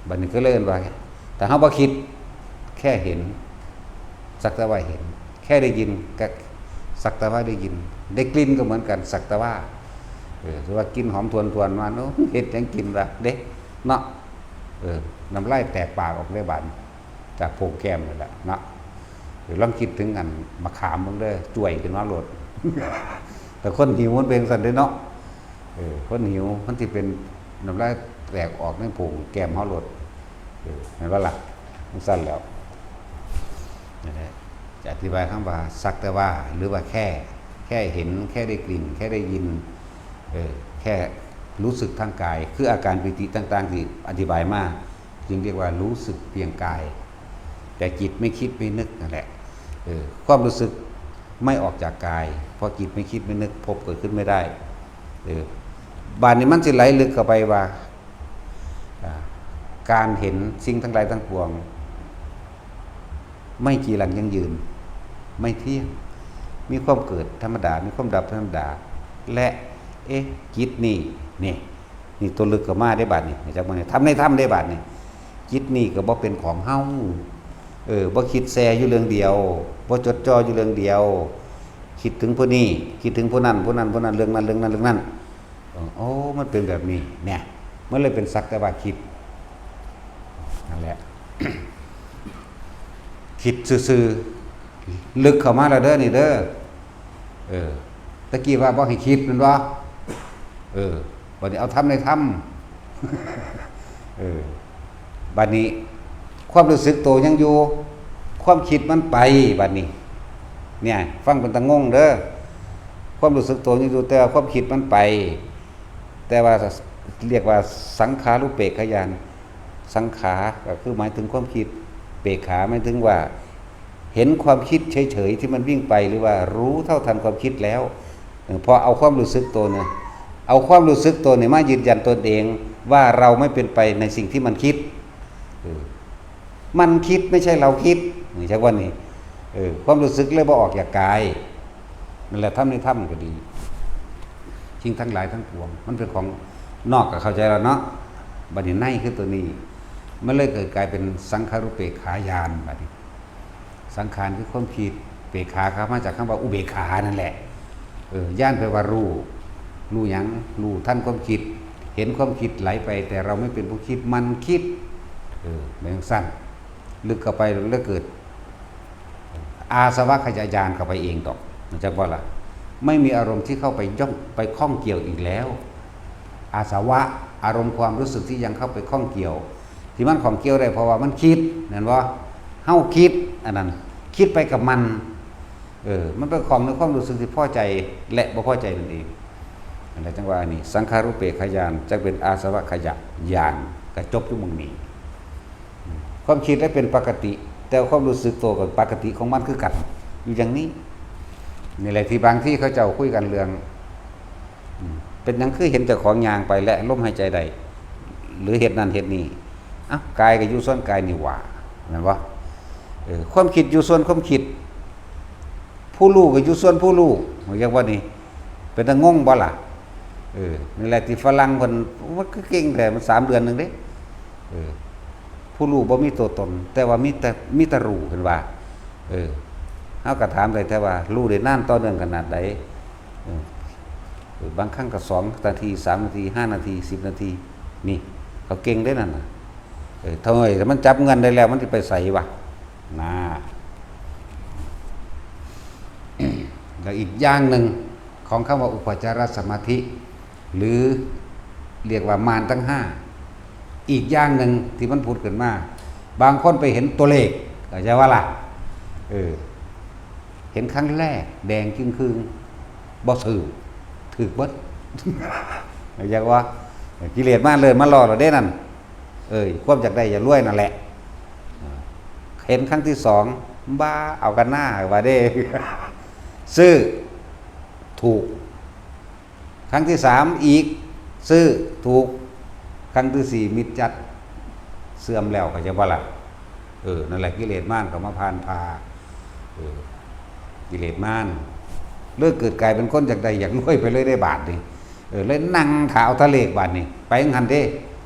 ບັດນີ້ກໍເລີຍເອີ້ນວ່າ ຖ້າເຮົາບໍ່ຄິດ ແຄ່ເຫັນ ສັກແຕ່ວ່າເຫັນ ແຄ່ໄດ້ຍິນ ກໍສັກແຕ່ວ່າໄດ້ຍິນ ໄດ້ກິ່ນກໍເໝືອນກັນ ສັກແຕ່ວ່າ ເອີ ຖືວ່າກິ່ນຫອມທວນໆ ມາ ໂອ້ ເຮັດຫຍັງກິນວະເດ້ ເນາະ ເອີ ນ້ຳລາຍແຕກປາກອອກເດ້ບາດນີ້ ຈາກໂພງແກ້ມນີ້ແຫຼະເນາະ ເອີ ລອງຄິດເຖິງອັນໝາກຂາມເບິ່ງເດີ ຈ້ວຍຂຶ້ນມາໂລດ ແຕ່ຄົນຫິວມັນເປັນຈັ່ງຊັ້ນເດ້ເນາະ ເອີ ຄົນຫິວມັນຊິເປັນນ້ຳລາຍແຕກອອກໃນໂພງແກ້ມເຮົາໂລດ ເອີ ແມ່ນບໍ່ລະ? ຈັ່ງຊັ້ນແຫຼ້ວ ນັ້ນແຫຼະ ຈະອະທິບາຍຄຳວ່າສັກແຕ່ວ່າ ຫຼືວ່າແຄ່ ແຄ່ເຫັນ ແຄ່ໄດ້ກິ່ນ ແຄ່ໄດ້ຍິນ ເອີ ແຄ່ຮູ້ສຶກທາງກາຍ ຄືອາການປີຕິຕ່າງໆ ທີ່ອະທິບາຍມາ ຈຶ່ງຮຽກວ່າຮູ້ສຶກພຽງກາຍ ແຕ່ຈິດໄມ່ຄິດໄມ່ນຶກນັ້ນແຫຼະ ເອີ ຄວາມຮູ້ສຶກໄມ່ອອກຈາກກາຍ ເພາະຈິດໄມ່ຄິດໄມ່ນຶກ ພົບເກີດຂຶ້ນໄມ່ໄດ້ ເອີ ບາດນີ້ມັນຊິໄຫຼເລິກເຂົ້າໄປວ່າ ອາ ການເຫັນສິ່ງທັງຫຼາຍທັງປວງ ໄມ້ຈີລັງຢັ້ງຢືນ ໄມ້ທຽງ ມີຄວາມເກີດທຳມະດາ ມີຄວາມດັບທຳມະດາ ແລະ ເອະ ຈິດນີ້ ນີ້ ນີ້ຕົວລຶກເຂົ້າມາເດ້ບາດນີ້ ຮູ້ຈັກບໍ່ນີ້? ທຳໃນທຳເດ້ບາດນີ້ ຈິດນີ້ກໍບໍ່ເປັນຂອງເຮົາ ເອີ ບໍ່ຄິດແຊ່ຢູ່ເລື່ອງດຽວ ບໍ່ຈົດຈ່ອຢູ່ເລື່ອງດຽວ ຄິດເຖິງຜູ້ນີ້ ຄິດເຖິງຜູ້ນັ້ນ ຜູ້ນັ້ນ ຜູ້ນັ້ນ ເລື່ອງນັ້ນ ເລື່ອງນັ້ນ ເລື່ອງນັ້ນ ເອີ ໂອ້ ມັນເປັນແບບນີ້ ແນ່ ມັນເລີຍເປັນສັກແຕ່ວ່າຄິດ ນັ້ນແຫຼະ ຄິດຊື່ໆ ລຶກເຂົ້າມາແລ້ວເດີນີ້ເດີ ເອີ ຕະກີ້ວ່າບໍ່ໃຫ້ຄິດແມ່ນບໍ່? ເອີ ບັດນີ້ເອົາທຳໃນທຳ ເອີ ບັດນີ້ຄວາມຮູ້ສຶກໂຕຍັງຢູ່ ຄວາມຄິດມັນໄປ ບັດນີ້ ເນຍ ຟັງເປັນຕາງົງເດີ ຄວາມຮູ້ສຶກໂຕຍັງຢູ່ ແຕ່ວ່າຄວາມຄິດມັນໄປ ແຕ່ວ່າ ລຽກວ່າສັງຂາຣູເປກຂະຍານ ສັງຂາກໍຄືໝາຍເຖິງຄວາມຄິດ ເປກຂາໝາຍເຖິງວ່າເຫັນຄວາມຄິດເສີຍໆທີ່ມັນວິ່ງໄປ ຫຼືວ່າຮູ້ເທົ່າທັນຄວາມຄິດແລ້ວ ເອີ ເພາະເອົາຄວາມຮູ້ສຶກຕົວນີ້ ເອົາຄວາມຮູ້ສຶກຕົວນີ້ມາຢືນຢັນຕົນເອງວ່າເຮົາໄມ່ເປັນໄປໃນສິ່ງທີ່ມັນຄິດ ເອີ ມັນຄິດ ໄມ່ໃຊ່ເຮົາຄິດ ຈັກວ່ານີ້ ເອີ ຄວາມຮູ້ສຶກເລີຍບໍ່ອອກຈາກກາຍ ນັ້ນແຫຼະ ທຳໃນທຳກໍດີ ສິ່ງທັງຫຼາຍທັງປວງ ມັນເປັນຂອງນອກກໍເຂົ້າໃຈແລ້ວເນາະ ບັດນີ້ໃນຄືຕົວນີ້ ມັນເລີຍເກີດກາຍເປັນສັງຂາຣູເປກຂາຍານ ບັດນີ້ ສັງຂານຄືຄວາມຄິດ ເປກຂາກໍມາຈາກຄຳວ່າອຸເບກຂານັ້ນແຫຼະ ເອີ ຍານແປວ່າຮູ້ ຮູ້ຫຍັງ? ຮູ້ທັນຄວາມຄິດ ເຫັນຄວາມຄິດໄຫຼໄປ ແຕ່ເຮົາໄມ່ເປັນຜູ້ຄິດ ມັນຄິດ ເອີ ແມ່ນຈັ່ງຊັ້ນ ລຶກເຂົ້າໄປແລ້ວເກີດ ອາສະວະຂະຍະຍານເຂົ້າໄປເອງດອກ ຮູ້ຈັກບໍ່ລະ? ໄມ່ມີອາລົມທີ່ເຂົ້າໄປຢອງ ໄປຂ້ອງກ່ຽວອີກແລ້ວ ອາສະວະ ອາລົມຄວາມຮູ້ສຶກທີ່ຍັງເຂົ້າໄປຂ້ອງກ່ຽວ ທີ່ມັນຂ້ອງກ່ຽວໄດ້ ເພາະວ່າມັນຄິດ ແມ່ນບໍ່? ເຮົາຄິດ ອັນນັ້ນ ຄິດໄປກັບມັນ ເອີ ມັນໄປຂ້ອງໃນຄວາມຮູ້ສຶກທີ່ພໍໃຈ ແລະ ບໍ່ພໍໃຈນັ້ນເອງ ນັ້ນແຫຼະ ຈັ່ງວ່າອັນນີ້ ສັງຂາຣູເປກຂະຍານ ຈັກເປັນອາສະວະຂະຍະຍານ ກະຈົບຢູ່ໝ່ອງນີ້. ຄວາມຄິດລະເປັນປະກະຕິ ແຕ່ຄວາມຮູ້ສຶກໂຕກໍປະກະຕິຂອງມັນຄືກັນ ຢູ່ຢ່າງນີ້. ນີ້ແຫຼະທີ່ບາງທີເຂົາເຈົ້າຄຸຍກັນເລື່ອງ ເປັນຫຍັງຄືເຫັນເຈົ້າຂອງຍ່າງໄປ ແລະ ລົມຫາຍໃຈໄດ້ ຫຼື ເຮັດນັ້ນເຮັດນີ້? ເອົ້າ ກາຍກໍຢູ່ສ່ວນກາຍນີ້ຫວ່າ ແມ່ນບໍ່? ເອີ ຄວາມຄິດຢູ່ສ່ວນຄວາມຄິດ ຜູ້ຮູ້ກໍຢູ່ສ່ວນຜູ້ຮູ້ ເຮົາຢາກວ່ານີ້ ເປັນຕາງົງບໍ່ລະ? ເອີ ນີ້ແຫຼະທີ່ຝຣັ່ງເພິ່ນ ໂອ້ ມັນຄືເກັ່ງແທ້ ມັນສາມເດືອນໜຶ່ງເດ້ ເອີ ຜູ້ຮູ້ບໍ່ມີຕົວຕົນ ແຕ່ວ່າມີແຕ່ ມີແຕ່ຮູ້ ເພິ່ນວ່າ ເອີ ເຮົາກໍຖາມໄດ້ແທ້ວ່າ ຮູ້ໄດ້ນານຕໍ່ເນື່ອງຂະໜາດໃດ? ເອີ ບາງຄັ້ງກໍສອງນາທີ ສາມນາທີ ຫ້ານາທີ ສິບນາທີ ນີ້ ເຂົາເກັ່ງເດ້ນັ້ນນະ ເອີ ເທົ່າໃດມັນຈັບເງິນໄດ້ແລ້ວ ມັນຊິໄປໃສວະ? ນະ ແລ້ວອີກຢ່າງໜຶ່ງຂອງຄຳວ່າອຸປະຈາລະສະມາທິ ຫຼື ລຽກວ່າມານທັງຫ້າ ອີກຢ່າງໜຶ່ງທີ່ມັນຜຸດຂຶ້ນມາ ບາງຄົນໄປເຫັນຕົວເລກ ເຂົ້າໃຈວ່າລະ? ເອີ ເຫັນຄັ້ງແລກແດງຈຶ່ງຄຶ່ງ ບໍ່ຊື້ ຖືກເບິດ ເຂົ້າໃຈວ່າ? ກິເລດມາເລີຍ ມາຫຼໍ່ແລ້ວເດ້ນັ້ນ ເອີຍ ຄວາມຢາກໄດ້ຢາກລວຍນັ້ນແຫຼະ ເຫັນຄັ້ງທີສອງ ບ້າ ເອົາກັນໜ້າວ່າເດ້ ຊື້ ຖືກ ຄັ້ງທີສາມອີກ ຊື້ ຖືກ ຄັ້ງທີສີ່ມິດຈັດ ເສື່ອມແລ້ວ ເຂົ້າໃຈບໍ່ລະ? ເອີ ນັ້ນແຫຼະ ກິເລດມານກໍມາຜ່ານຜ່າ ເອີ ກິເລດມານ ເລີຍເກີດກາຍເປັນຄົນຢາກໄດ້ຢາກລວຍໄປເລີຍເດ້ບາດນີ້ ເອີ ເລີຍນັ່ງຖ້າເອົາຕະເລກບາດນີ້ ໄປຈັ່ງຊັ້ນເດ້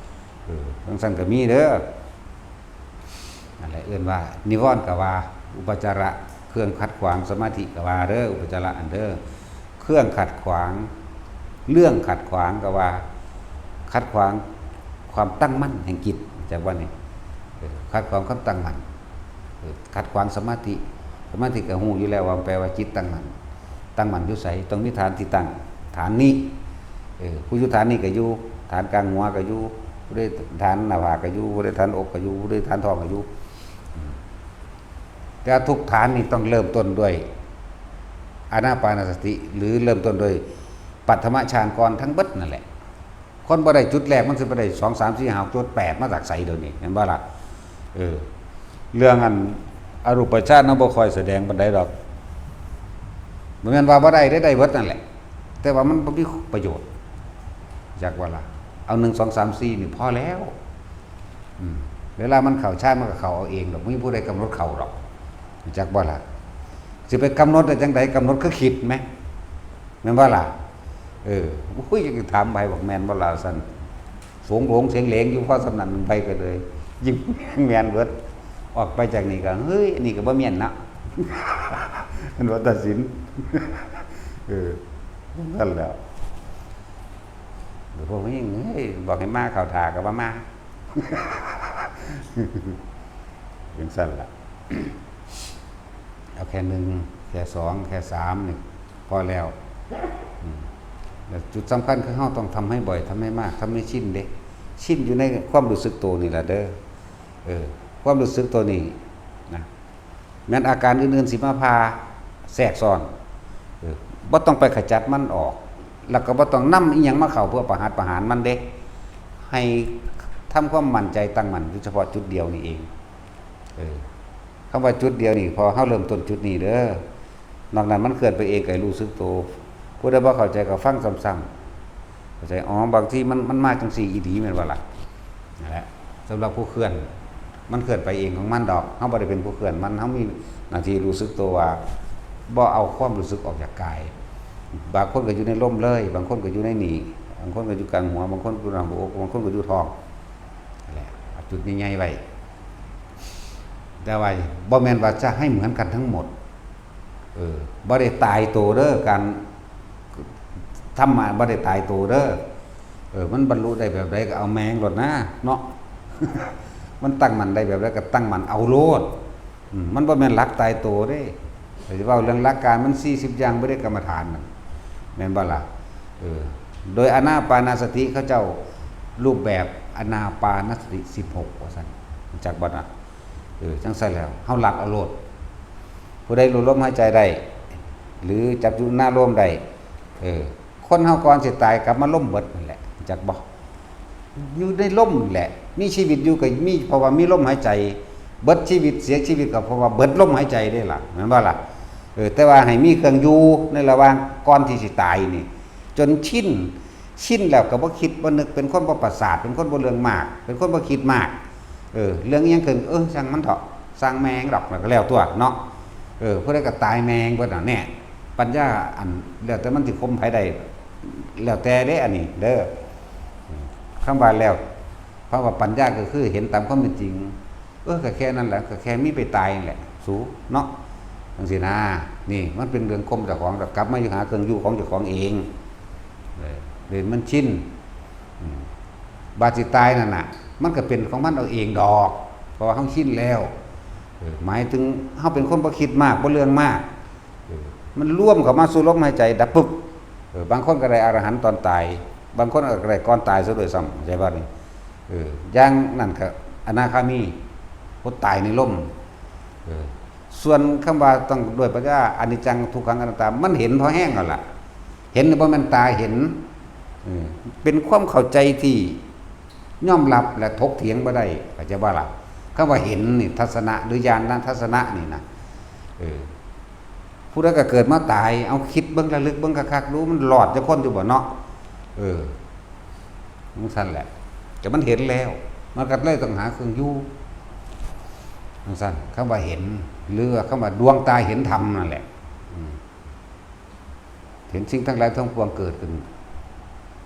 ເອີ ຈັ່ງຊັ້ນກໍມີເດີ ນັ້ນແຫຼະ ເອີ້ນວ່ານິວອນກໍວ່າ ອຸປະຈາລະ ເຄື່ອງຂັດຂວາງສະມາທິກໍວ່າເດີ ອຸປະຈາລະຫັ້ນເດີ ເຄື່ອງຂັດຂວາງ ເລື່ອງຂັດຂວາງກໍວ່າ ຂັດຂວາງຄວາມຕັ້ງໝັ້ນແຫ່ງຈິດ ຈັກວ່ານີ້ ເອີ ຂັດຂວາງຄວາມຕັ້ງໝັ້ນ ເອີ ຂັດຂວາງສະມາທິ ສະມາທິກໍຮູ້ຢູ່ແລ້ວວ່າແປວ່າຈິດຕັ້ງໝັ້ນ ຕັ້ງໝັ້ນຢູ່ໃສ? ຕ້ອງມີຖານທີ່ຕັ້ງ ຖານນີ້ ເອີ ຜູ້ຢູ່ຖານນີ້ກໍຢູ່ ຖານກາງຫົວກໍຢູ່ ຜູ້ໃດຖານໜ້າຜາກກໍຢູ່ ຜູ້ໃດຖານອົກກໍຢູ່ ຜູ້ໃດຖານທ້ອງກໍຢູ່ ແຕ່ວ່າທຸກຖານນີ້ຕ້ອງເລີ່ມຕົ້ນດ້ວຍອານາປານະສະຕິ ຫຼື ເລີ່ມຕົ້ນດ້ວຍປັດຖະມະຊານກ່ອນທັງເບິດນັ້ນແຫຼະ. ຄົນບໍ່ໄດ້ຈຸດແລກ ມັນຊິໄປໄດ້ສອງ ສາມ ສີ່ ຫ້າ ຫົກ ເຈັດ ແປດ ມາຈາກໃສດຽວນີ້ ແມ່ນບໍ່ລະ? ເອີ ເລື່ອງອັນອະຮູບປະຊານເຮົາບໍ່ຄ່ອຍສະແດງປານໃດດອກ ບໍ່ແມ່ນວ່າບໍ່ໄດ້ເດ້ ໄດ້ເບິດນັ້ນແຫຼະ ແຕ່ວ່າມັນບໍ່ມີປະໂຫຍດ ຈັກວ່າລະ ເອົາ ໜຶ່ງ ສອງ ສາມ ສີ່ ນີ້ພໍແລ້ວ ອືມ ເວລາມັນເຂົ້າຊານ ມັນກໍເຂົ້າເອົາເອງດອກ ບໍ່ມີຜູ້ໃດກຳນົດເຂົ້າດອກ ຮູ້ຈັກບໍ່ລະ? ຊິໄປກຳນົດໄດ້ຈັ່ງໃດ? ກຳນົດຄືຄິດແມະ ແມ່ນບໍ່ລະ? ເອີ ໂອ້ຍ ຢາກຖາມໃຜ ບອກແມ່ນບໍ່ລະຊັ້ນ ສວງໂຫຼງສຽງເຫຼງຢູ່ພໍສ່ຳນັ້ນ ໄປກໍເລີຍ ຍິ້ມແມ່ນເບິດ. ອອກໄປຈາກນີ້ກໍ ເຮີ້ຍ ອັນນີ້ກໍບໍ່ແມ່ນເນາະ ແມ່ນບໍ່ ຕັດສິນ? ເອີ ນັ້ນແຫຼະ ພວກນີ້ ເຮີ້ຍ ບອກໃຫ້ມາເຂົ້າທ່າກໍບໍ່ມາ ຈັ່ງຊັ້ນລະ. ເອົາແຄ່ໜຶ່ງ ແຄ່ສອງ ແຄ່ສາມນີ້ພໍແລ້ວ. ອືມ ແລະ ຈຸດສຳຄັນຄືເຮົາຕ້ອງທຳໃຫ້ບ່ອຍ ທຳໃຫ້ມາກ ທຳໃຫ້ຊິນເດ້ ຊິນຢູ່ໃນຄວາມຮູ້ສຶກໂຕນີ້ລະເດີ. ເອີ ຄວາມຮູ້ສຶກໂຕນີ້ນະ ແມ່ນອາການອື່ນໆຊິມາຜ່າແຊກຊ້ອນ. ເອີ ບໍ່ຕ້ອງໄປຂະຈັດມັນອອກ ແລ້ວກໍບໍ່ຕ້ອງນຳອີ່ຫຍັງມາເຂົ້າເພື່ອປະຫັດປະຫານມັນເດ້. ໃຫ້ທຳຄວາມໝັ້ນໃຈຕັ້ງໝັ້ນຢູ່ສະເພາະຈຸດດຽວນີ້ເອງ. ເອີ ຄຳວ່າຈຸດດຽວນີ້ ເພາະເຮົາເລີ່ມຕົ້ນຈຸດນີ້ເດີ. ນອກນັ້ນມັນເຄື່ອນໄປເອງ ໃຫ້ຮູ້ສຶກໂຕ. ຜູ້ໃດບໍ່ເຂົ້າໃຈກໍຟັງຊ້ຳໆ ເຂົ້າໃຈ. ອໍ ບາງທີມັນ ມັນມາຈັ່ງຊີ້ອີ່ຫຼີ ແມ່ນບໍ່ລະ? ນັ້ນແຫຼະ ສຳລັບຜູ້ເຄື່ອນ ມັນເຄື່ອນໄປເອງຂອງມັນດອກ. ເຮົາບໍ່ໄດ້ເປັນຜູ້ເຄື່ອນມັນ. ເຮົາມີໜ້າທີ່ຮູ້ສຶກໂຕວ່າ ບໍ່ເອົາຄວາມຮູ້ສຶກອອກຈາກກາຍ. ບາງຄົນກໍຢູ່ໃນລົມເລີຍ ບາງຄົນກໍຢູ່ໃນນີ້ ບາງຄົນກໍຢູ່ກາງຫົວ ບາງຄົນຢູ່ໜ້າອົກ ບາງຄົນກໍຢູ່ທ້ອງ. ນັ້ນແຫຼະ ເອົາຈຸດໃຫຍ່ໆໄວ້ ແຕ່ວ່າບໍ່ແມ່ນວ່າຈະໃຫ້ເໝືອນກັນທັງໝົດ. ເອີ ບໍ່ໄດ້ຕາຍໂຕເດີ ການທຳມະບໍ່ໄດ້ຕາຍໂຕເດີ. ເອີ ມັນບັນລຸໄດ້ແບບໃດກໍເອົາແມ່ງໂລດນາເນາະ ມັນຕັ້ງໝັ້ນໄດ້ແບບໃດກໍຕັ້ງໝັ້ນເອົາໂລດ. ອືມ ມັນບໍ່ແມ່ນຫຼັກຕາຍໂຕເດ້. ຂ້ອຍຊິເວົ້າເລື່ອງຫຼັກການມັນສີ່ສິບຢ່າງບໍເດ້ ກຳມະຖານນັ້ນ ແມ່ນບໍ່ລະ? ເອີ ໂດຍອານາປານະສະຕິ ເຂົາເຈົ້າຮູບແບບອານາປານະສະຕິສິບຫົກ ວ່າຊັ້ນ ຮູ້ຈັກບໍ່ນະ? ເອີ ຈັ່ງຊັ້ນແລ້ວ ເຮົາຫຼັກເອົາໂລດ. ຜູ້ໃດຮູ້ລົມຫາຍໃຈໄດ້ ຫຼື ຈັບຈຸນາໂລມໄດ້ ເອີ ຄົນເຮົາກ່ອນຊິຕາຍກັບມາລົມເບິດນັ້ນແຫຼະ ຮູ້ຈັກບໍ່? ຢູ່ໃນລົມແຫຼະ ມີຊີວິດຢູ່ກໍມີ ເພາະວ່າມີລົມຫາຍໃຈ. ເບິດຊີວິດ ເສຍຊີວິດກໍເພາະວ່າເບິດລົມຫາຍໃຈເດ້ລະ ແມ່ນບໍ່ລະ? ເອີ ແຕ່ວ່າໃຫ້ມີເຄື່ອງຢູ່ໃນລະຫວ່າງກ່ອນທີ່ຊິຕາຍນີ້ ຈົນຊິນ ຊິນແລ້ວກໍບໍ່ຄິດບໍ່ນຶກ ເປັນຄົນບໍ່ປະສາດ ເປັນຄົນບໍ່ເລື່ອງມາກ ເປັນຄົນບໍ່ຄິດມາກ. ເອີ ເລື່ອງອີ່ຫຍັງເກີດ ເອີ ຊ່າງມັນເຖາະ ຊ່າງແມ່ງດອກ ແລ້ວກໍແລ້ວຕົວະເນາະ. ເອີ ຜູ້ໃດກໍຕາຍແມ່ງເບິດນັ້ນແຫຼະ. ປັນຍາ ອັນ ແລ້ວແຕ່ມັນຊິຂົ່ມໃຜໄດ້ ແລ້ວແຕ່ເດ້ ອັນນີ້ເດີ. ຄຳວ່າແລ້ວ ຄຳວ່າປັນຍາກໍຄືເຫັນຕາມຄວາມເປັນຈິງ. ເອີ ກໍແຄ່ນັ້ນແຫຼະ ກໍແຄ່ມີໄປຕາຍນັ້ນແຫຼະສູເນາະ ຈັ່ງຊີ້ນາ. ນີ້ມັນເປັນເລື່ອງຂົ່ມເຈົ້າຂອງ ແລ້ວກັບມາຢູ່ຫາເຄື່ອງຢູ່ຂອງເຈົ້າຂອງເອງ. ເອີ ເປັນມັນຊິນ. ອືມ ບາດຊິຕາຍນັ້ນນະ ມັນກໍເປັນຂອງມັນເອົາເອງດອກ ເພາະວ່າເຮົາຊິນແລ້ວ. ເອີ ໝາຍເຖິງເຮົາເປັນຄົນບໍ່ຄິດມາກ ບໍ່ເລື່ອງມາກ. ເອີ ມັນລວມເຂົ້າມາສູ່ລົມຫາຍໃຈ ດັບປຶບ. ເອີ ບາງຄົນກໍໄດ້ອະລະຫັນຕອນຕາຍ ບາງຄົນກໍໄດ້ກ່ອນຕາຍຊະດ້ວຍຊ້ຳ ເຂົ້າໃຈບໍ່ນີ້? ເອີ ຢ່າງນັ້ນກໍອະນາຄາມີ ຄົນຕາຍໃນລົມ. ເອີ ສ່ວນຄຳວ່າຕ້ອງດ້ວຍປັນຍາ ອະນິດຈັງ ທຸກຂັງ ອະນັດຕາ ມັນເຫັນພໍແຮງແລ້ວລະ. ເຫັນນີ້ບໍ່ແມ່ນຕາເຫັນ ເອີ ເປັນຄວາມເຂົ້າໃຈທີ່ຍອມຮັບ ແລະ ຖົກຖຽງບໍ່ໄດ້ ເຂົ້າໃຈບໍ່ລະ? ຄຳວ່າເຫັນນີ້ ທັດສະນະ ຫຼື ຍານະທັດສະນະນີ້ນະ ເອີ ຜູ້ໃດກໍເກີດມາຕາຍ ເອົາຄິດເບິ່ງລະລຶກເບິ່ງຄັກໆດູ ມັນລອດຈັກຄົນຢູ່ບໍ່ເນາະ? ເອີ ຈັ່ງຊັ້ນແຫຼະ ແຕ່ມັນເຫັນແລ້ວ ມັນກໍເລີຍຕ້ອງຫາເຄື່ອງຢູ່ ຈັ່ງຊັ້ນ. ຄຳວ່າເຫັນ ຫຼືວ່າຄຳວ່າດວງຕາເຫັນທຳນັ້ນແຫຼະ ອືມ ເຫັນສິ່ງທັງຫຼາຍທັງປວງເກີດຂຶ້ນ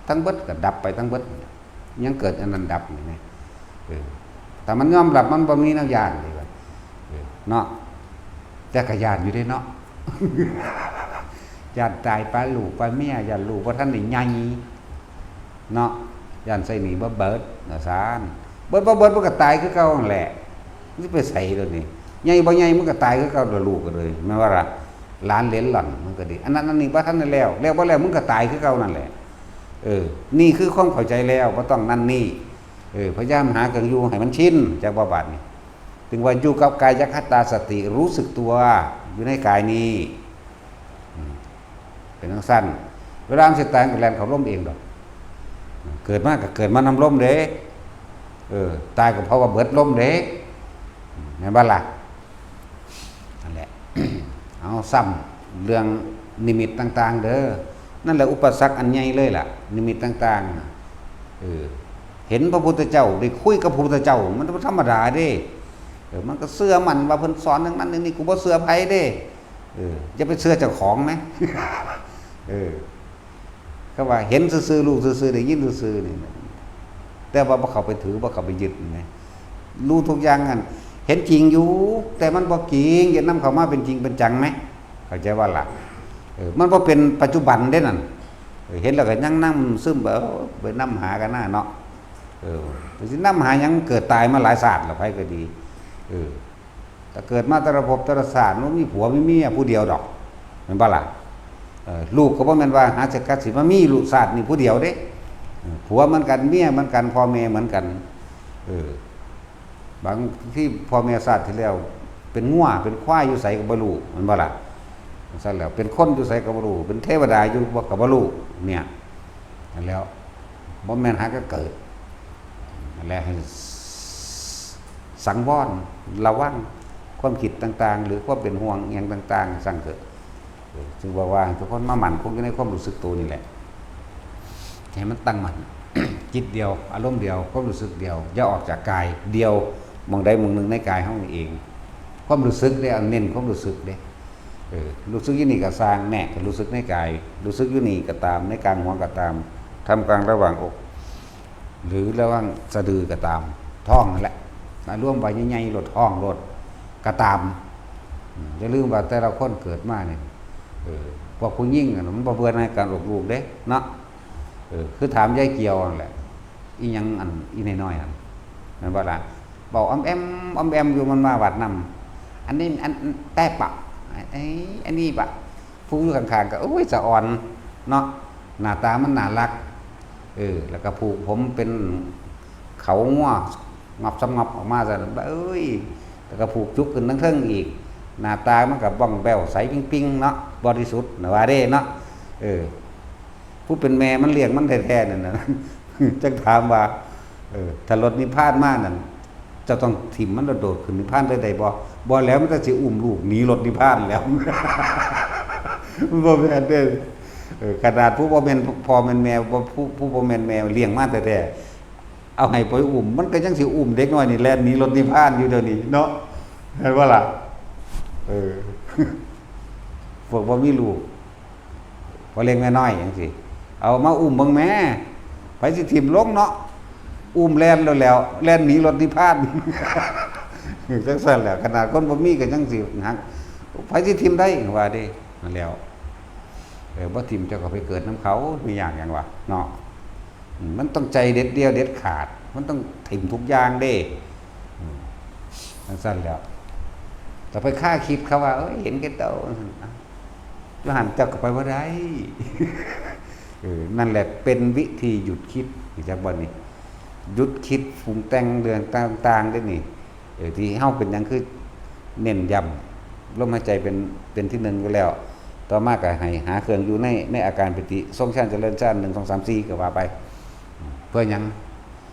ທັງເບິດ ກໍດັບໄປທັງເບິດ ຍັງເກີດອັນນັ້ນດັບນີ້ນະ. ເອີ ຖ້າມັນຍອມຮັບ ມັນບໍ່ມີແນວຢ້ານເດ້ ເອີ ເນາະ. ແຕ່ກໍຢ້ານຢູ່ເດ້ເນາະ ຢ້ານຕາຍປະລູກປະເມຍ ຢ້ານລູກບໍ່ທັນໄດ້ໃຫຍ່ເນາະ ຢ້ານໃຊ້ໜີ້ບໍ່ເບິດວ່າຊັ້ນ. ເບິດບໍ່ເບິດ ມັນກໍຕາຍຄືເກົ່າຫັ້ນແຫຼະ ມັນຊິໄປໃສດຽວນີ້? ໃຫຍ່ບໍ່ໃຫຍ່ ມັນກໍຕາຍຄືເກົ່າລະ ລູກກໍເລີຍ ແມ່ນບໍ່ລະ? ຫຼານເຫຼນຫຼອນມັນກໍດີ ອັນນັ້ນອັນນີ້ບໍ່ທັນໄດ້ແລ້ວ ແລ້ວບໍ່ແລ້ວ ມັນກໍຕາຍຄືເກົ່ານັ້ນແຫຼະ. ເອີ ນີ້ຄືຄວາມເຂົ້າໃຈແລ້ວ ບໍ່ຕ້ອງນັ້ນນີ້. ເອີ ພະຍາຍາມຫາເຄື່ອງຢູ່ໃຫ້ມັນຊິນ ຈັກບໍ່ບາດນີ້? ຈຶ່ງວ່າຢູ່ກັບກາຍະຄະຕາສະຕິ ຮູ້ສຶກຕົວຢູ່ໃນກາຍນີ້ ອືມ ເປັນຈັ່ງຊັ້ນ. ເວລາມັນຊິຕາຍ ມັນກໍແລ່ນເຂົ້າລົມເອງດອກ. ເກີດມາກໍເກີດມານຳລົມເດ້ ເອີ ຕາຍກໍເພາະວ່າເບິດລົມເດ້ ແມ່ນບໍ່ລະ? ນັ້ນແຫຼະ ເອົາ ຊ້ຳເລື່ອງນິມິດຕ່າງໆເດີ ນັ້ນແຫຼະອຸປະສັກອັນໃຫຍ່ເລີຍລະ ນິມິດຕ່າງໆນະ. ເອີ ເຫັນພະພຸດທະເຈົ້າ ໄດ້ຄຸຍກັບພະພຸດທະເຈົ້າ ມັນບໍ່ທຳມະດາເດ້. ເອີ ມັນກໍເຊື່ອໝັ້ນວ່າເພິ່ນສອນຢ່າງນັ້ນຢ່າງນີ້ ກູບໍ່ເຊື່ອໃຜເດ້. ເອີ ຢ່າໄປເຊື່ອເຈົ້າຂອງນະ. ເອີ ເຂົາວ່າເຫັນຊື່ໆ ຮູ້ຊື່ໆ ໄດ້ຍິນຊື່ໆ ນີ້ ແຕ່ວ່າບໍ່ເຂົ້າໄປຖື ບໍ່ເຂົ້າໄປຍຶດນະ. ຮູ້ທຸກຢ່າງນັ້ນ ເຫັນຈິງຢູ່ ແຕ່ມັນບໍ່ຈິງ ຢ່ານຳເຂົ້າມາເປັນຈິງເປັນຈັງນະ. ເຂົ້າໃຈບໍ່ລະ? ເອີ ມັນບໍ່ເປັນປັດຈຸບັນເດ້ນັ້ນ. ເອີ ເຫັນແລ້ວກໍຍັງນຳຊຶມ ເອີ ໄປນຳຫາກັນນະເນາະ. ເອີ ໄປຊິນຳຫາຫຍັງ ເກີດຕາຍມາຫຼາຍຊາດແລ້ວ ໃຜກໍດີ. ເອີ ແຕ່ເກີດມາແຕ່ລະພົບແຕ່ລະຊາດ ບໍ່ມີຜົວມີເມຍຜູ້ດຽວດອກ ແມ່ນບໍ່ລະ? ເອີ ລູກກໍບໍ່ແມ່ນວ່າຫາຈະກັດຊິມາມີລູກຊາດນີ້ຜູ້ດຽວເດ້. ເອີ ຜົວເໝືອນກັນ ເມຍເໝືອນກັນ ພໍ່ແມ່ເໝືອນກັນ. ເອີ ບາງທີພໍ່ແມ່ຊາດທີ່ແລ້ວເປັນງົວເປັນຄວາຍຢູ່ໃສກໍບໍ່ຮູ້ ແມ່ນບໍ່ລະ? ຊັ້ນແລ້ວ ເປັນຄົນຢູ່ໃສກໍບໍ່ຮູ້ ເປັນເທວະດາຢູ່ບໍ່ ກໍບໍ່ຮູ້ ເນ່ຍ. ນັ້ນແຫຼະ ບໍ່ແມ່ນຫາກໍເກີດ. ນັ້ນແຫຼະ ໃຫ້ສັງວອນ ລະວັງຄວາມຄິດຕ່າງໆ ຫຼື ຄວາມເປັນຫ່ວງອີ່ຫຍັງຕ່າງໆ ຊັ້ນເທີ. ເອີ ຈຶ່ງບອກວ່າໃຫ້ທຸກຄົນມາໝັ້ນຄົງຢູ່ໃນຄວາມຮູ້ສຶກໂຕນີ້ແຫຼະ ໃຫ້ມັນຕັ້ງໝັ້ນ ຈິດດຽວ ອາລົມດຽວ ຄວາມຮູ້ສຶກດຽວ ຢ່າອອກຈາກກາຍ ດຽວໝ່ອງໃດໝ່ອງໜຶ່ງໃນກາຍເຮົານີ້ເອງ. ຄວາມຮູ້ສຶກເດ້ ເນັ້ນຄວາມຮູ້ສຶກເດ້. ເອີ ຮູ້ສຶກຢູ່ນີ້ກໍຊ່າງແນ່ ກໍຮູ້ສຶກໃນກາຍ ຮູ້ສຶກຢູ່ນີ້ກໍຕາມ ໃນກາງຫົວກໍຕາມ ທ່າມກາງລະຫວ່າງອົກ ຫຼືລະຫວ່າງສະດືກໍຕາມ ທ້ອງນັ້ນແຫຼະ ລວມວ່າໃຫຍ່ໆໂລດ ທ້ອງໂລດກໍຕາມ. ອືມ ຢ່າລືມວ່າແຕ່ລະຄົນເກີດມານີ້ ເອີ ພວກຜູ້ຍິງຫັ້ນມັນບໍ່ເບື່ອໃນການອອກລູກເດ້ເນາະ. ເອີ ຄືຖາມຍາຍກ່ຽວຫັ້ນແຫຼະ ອີ່ຫຍັງອັນອີ່ນ້ອຍໆຫັ້ນ ແມ່ນບໍ່ລະ? ເວົ້າອ້ອມແອ້ມ ອ້ອມແອ້ມຢູ່ ມັນມາວັດນຳ ອັນນີ້ ອັນ ແຕ່ປະ ເອີ ອັນນີ້ປະ ຜູ້ຢູ່ຂ້າງໆກໍ ໂອ້ຍ ສະອອນເນາະ ໜ້າຕາມັນໜ້າຮັກ. ເອີ ແລ້ວກໍຜູກຜົມເປັນເຂົາງົວ ງອບສະຫງອບອອກມາຊັ້ນ ເອີຍ ແລ້ວກໍຜູກຈຸກຂຶ້ນທາງເທິງອີກ ໜ້າຕາມັນກໍບ້ອງແບ້ວໃສປິງໆເນາະ ບໍລິສຸດນະວ່າເດ້ເນາະ. ເອີ ຜູ້ເປັນແມ່ມັນລ້ຽງມັນແທ້ໆນັ້ນນະ ຈັ່ງຖາມວ່າ ເອີ ຖ້າລົດນິບພານມານັ້ນ ເຈົ້າຕ້ອງຖິ້ມມັນໂດດໆຂຶ້ນນິບພານເລີຍໄດ້ບໍ່? ບໍ່ແລ້ວ ມັນກໍຊິອຸ້ມລູກໜີລົດນິບພານແລ້ວ ມັນບໍ່ແມ່ນເດ້. ເອີ ຂະໜາດຜູ້ບໍ່ແມ່ນພໍ່ແມ່ນແມ່ ບໍ່ ຜູ້ ຜູ້ບໍ່ແມ່ນແມ່ລ້ຽງມາແທ້ໆ ເອົາໃຫ້ໄປອຸ້ມ ມັນກໍຍັງຊິອຸ້ມເດັກນ້ອຍນີ້ແລ່ນໜີລົດນິບພານຢູ່ດຽວນີ້ເນາະ ແມ່ນບໍ່ລະ? ເອີ ພວກບໍ່ມີລູກ ພໍ່ເລັກແມ່ນ້ອຍຈັ່ງຊີ້ ເອົາມາອຸ້ມເບິ່ງແມ້ ໃຜຊິຖິ້ມລົງເນາະ ອຸ້ມແລ່ນໂລດແລ້ວ ແລ່ນໜີລົດນິບພານ ຈັ່ງຊັ້ນແຫຼະ. ຂະໜາດຄົນບໍ່ມີກໍຍັງຊິຮັກ ໃຜຊິຖິ້ມໄດ້ວ່າເດ້. ນັ້ນແລ້ວ ເອີ ບໍ່ຖິ້ມເຈົ້າກໍໄປເກີດນຳເຂົາ ມີຫຍັງຫຍັງວະເນາະ. ອືມ ມັນຕ້ອງໃຈເດັດດ່ຽວເດັດຂາດ ມັນຕ້ອງຖິ້ມທຸກຢ່າງເດ້. ອືມ ຈັ່ງຊັ້ນແລ້ວ ແຕ່ໄປຄາຄິດເຂົາວ່າ ເອີຍ ເຫັນແກ່ໂຕ ຢູ່ຫັ້ນເຈົ້າກໍໄປບໍ່ໄດ້. ເອີ ນັ້ນແຫຼະເປັນວິທີຢຸດຄິດ ຮູ້ຈັກບໍ່ນີ້? ຢຸດຄິດປຸງແຕ່ງເລື່ອງຕ່າງໆເດ້ນີ້. ເອີ ທີ່ເຮົາເປັນຫຍັງຄືເນັ້ນຢ້ຳລົມຫາຍໃຈເປັນ ເປັນທີໜຶ່ງຢູ່ແລ້ວ ຕໍ່ມາກໍໃຫ້ຫາເຄື່ອງຢູ່ໃນ ໃນອາການປີຕິ ຊົງຊານຈະເລີນຊານ ໜຶ່ງ ສອງ ສາມ ສີ່ ກໍວ່າໄປ. ເພື່ອຫຍັງ?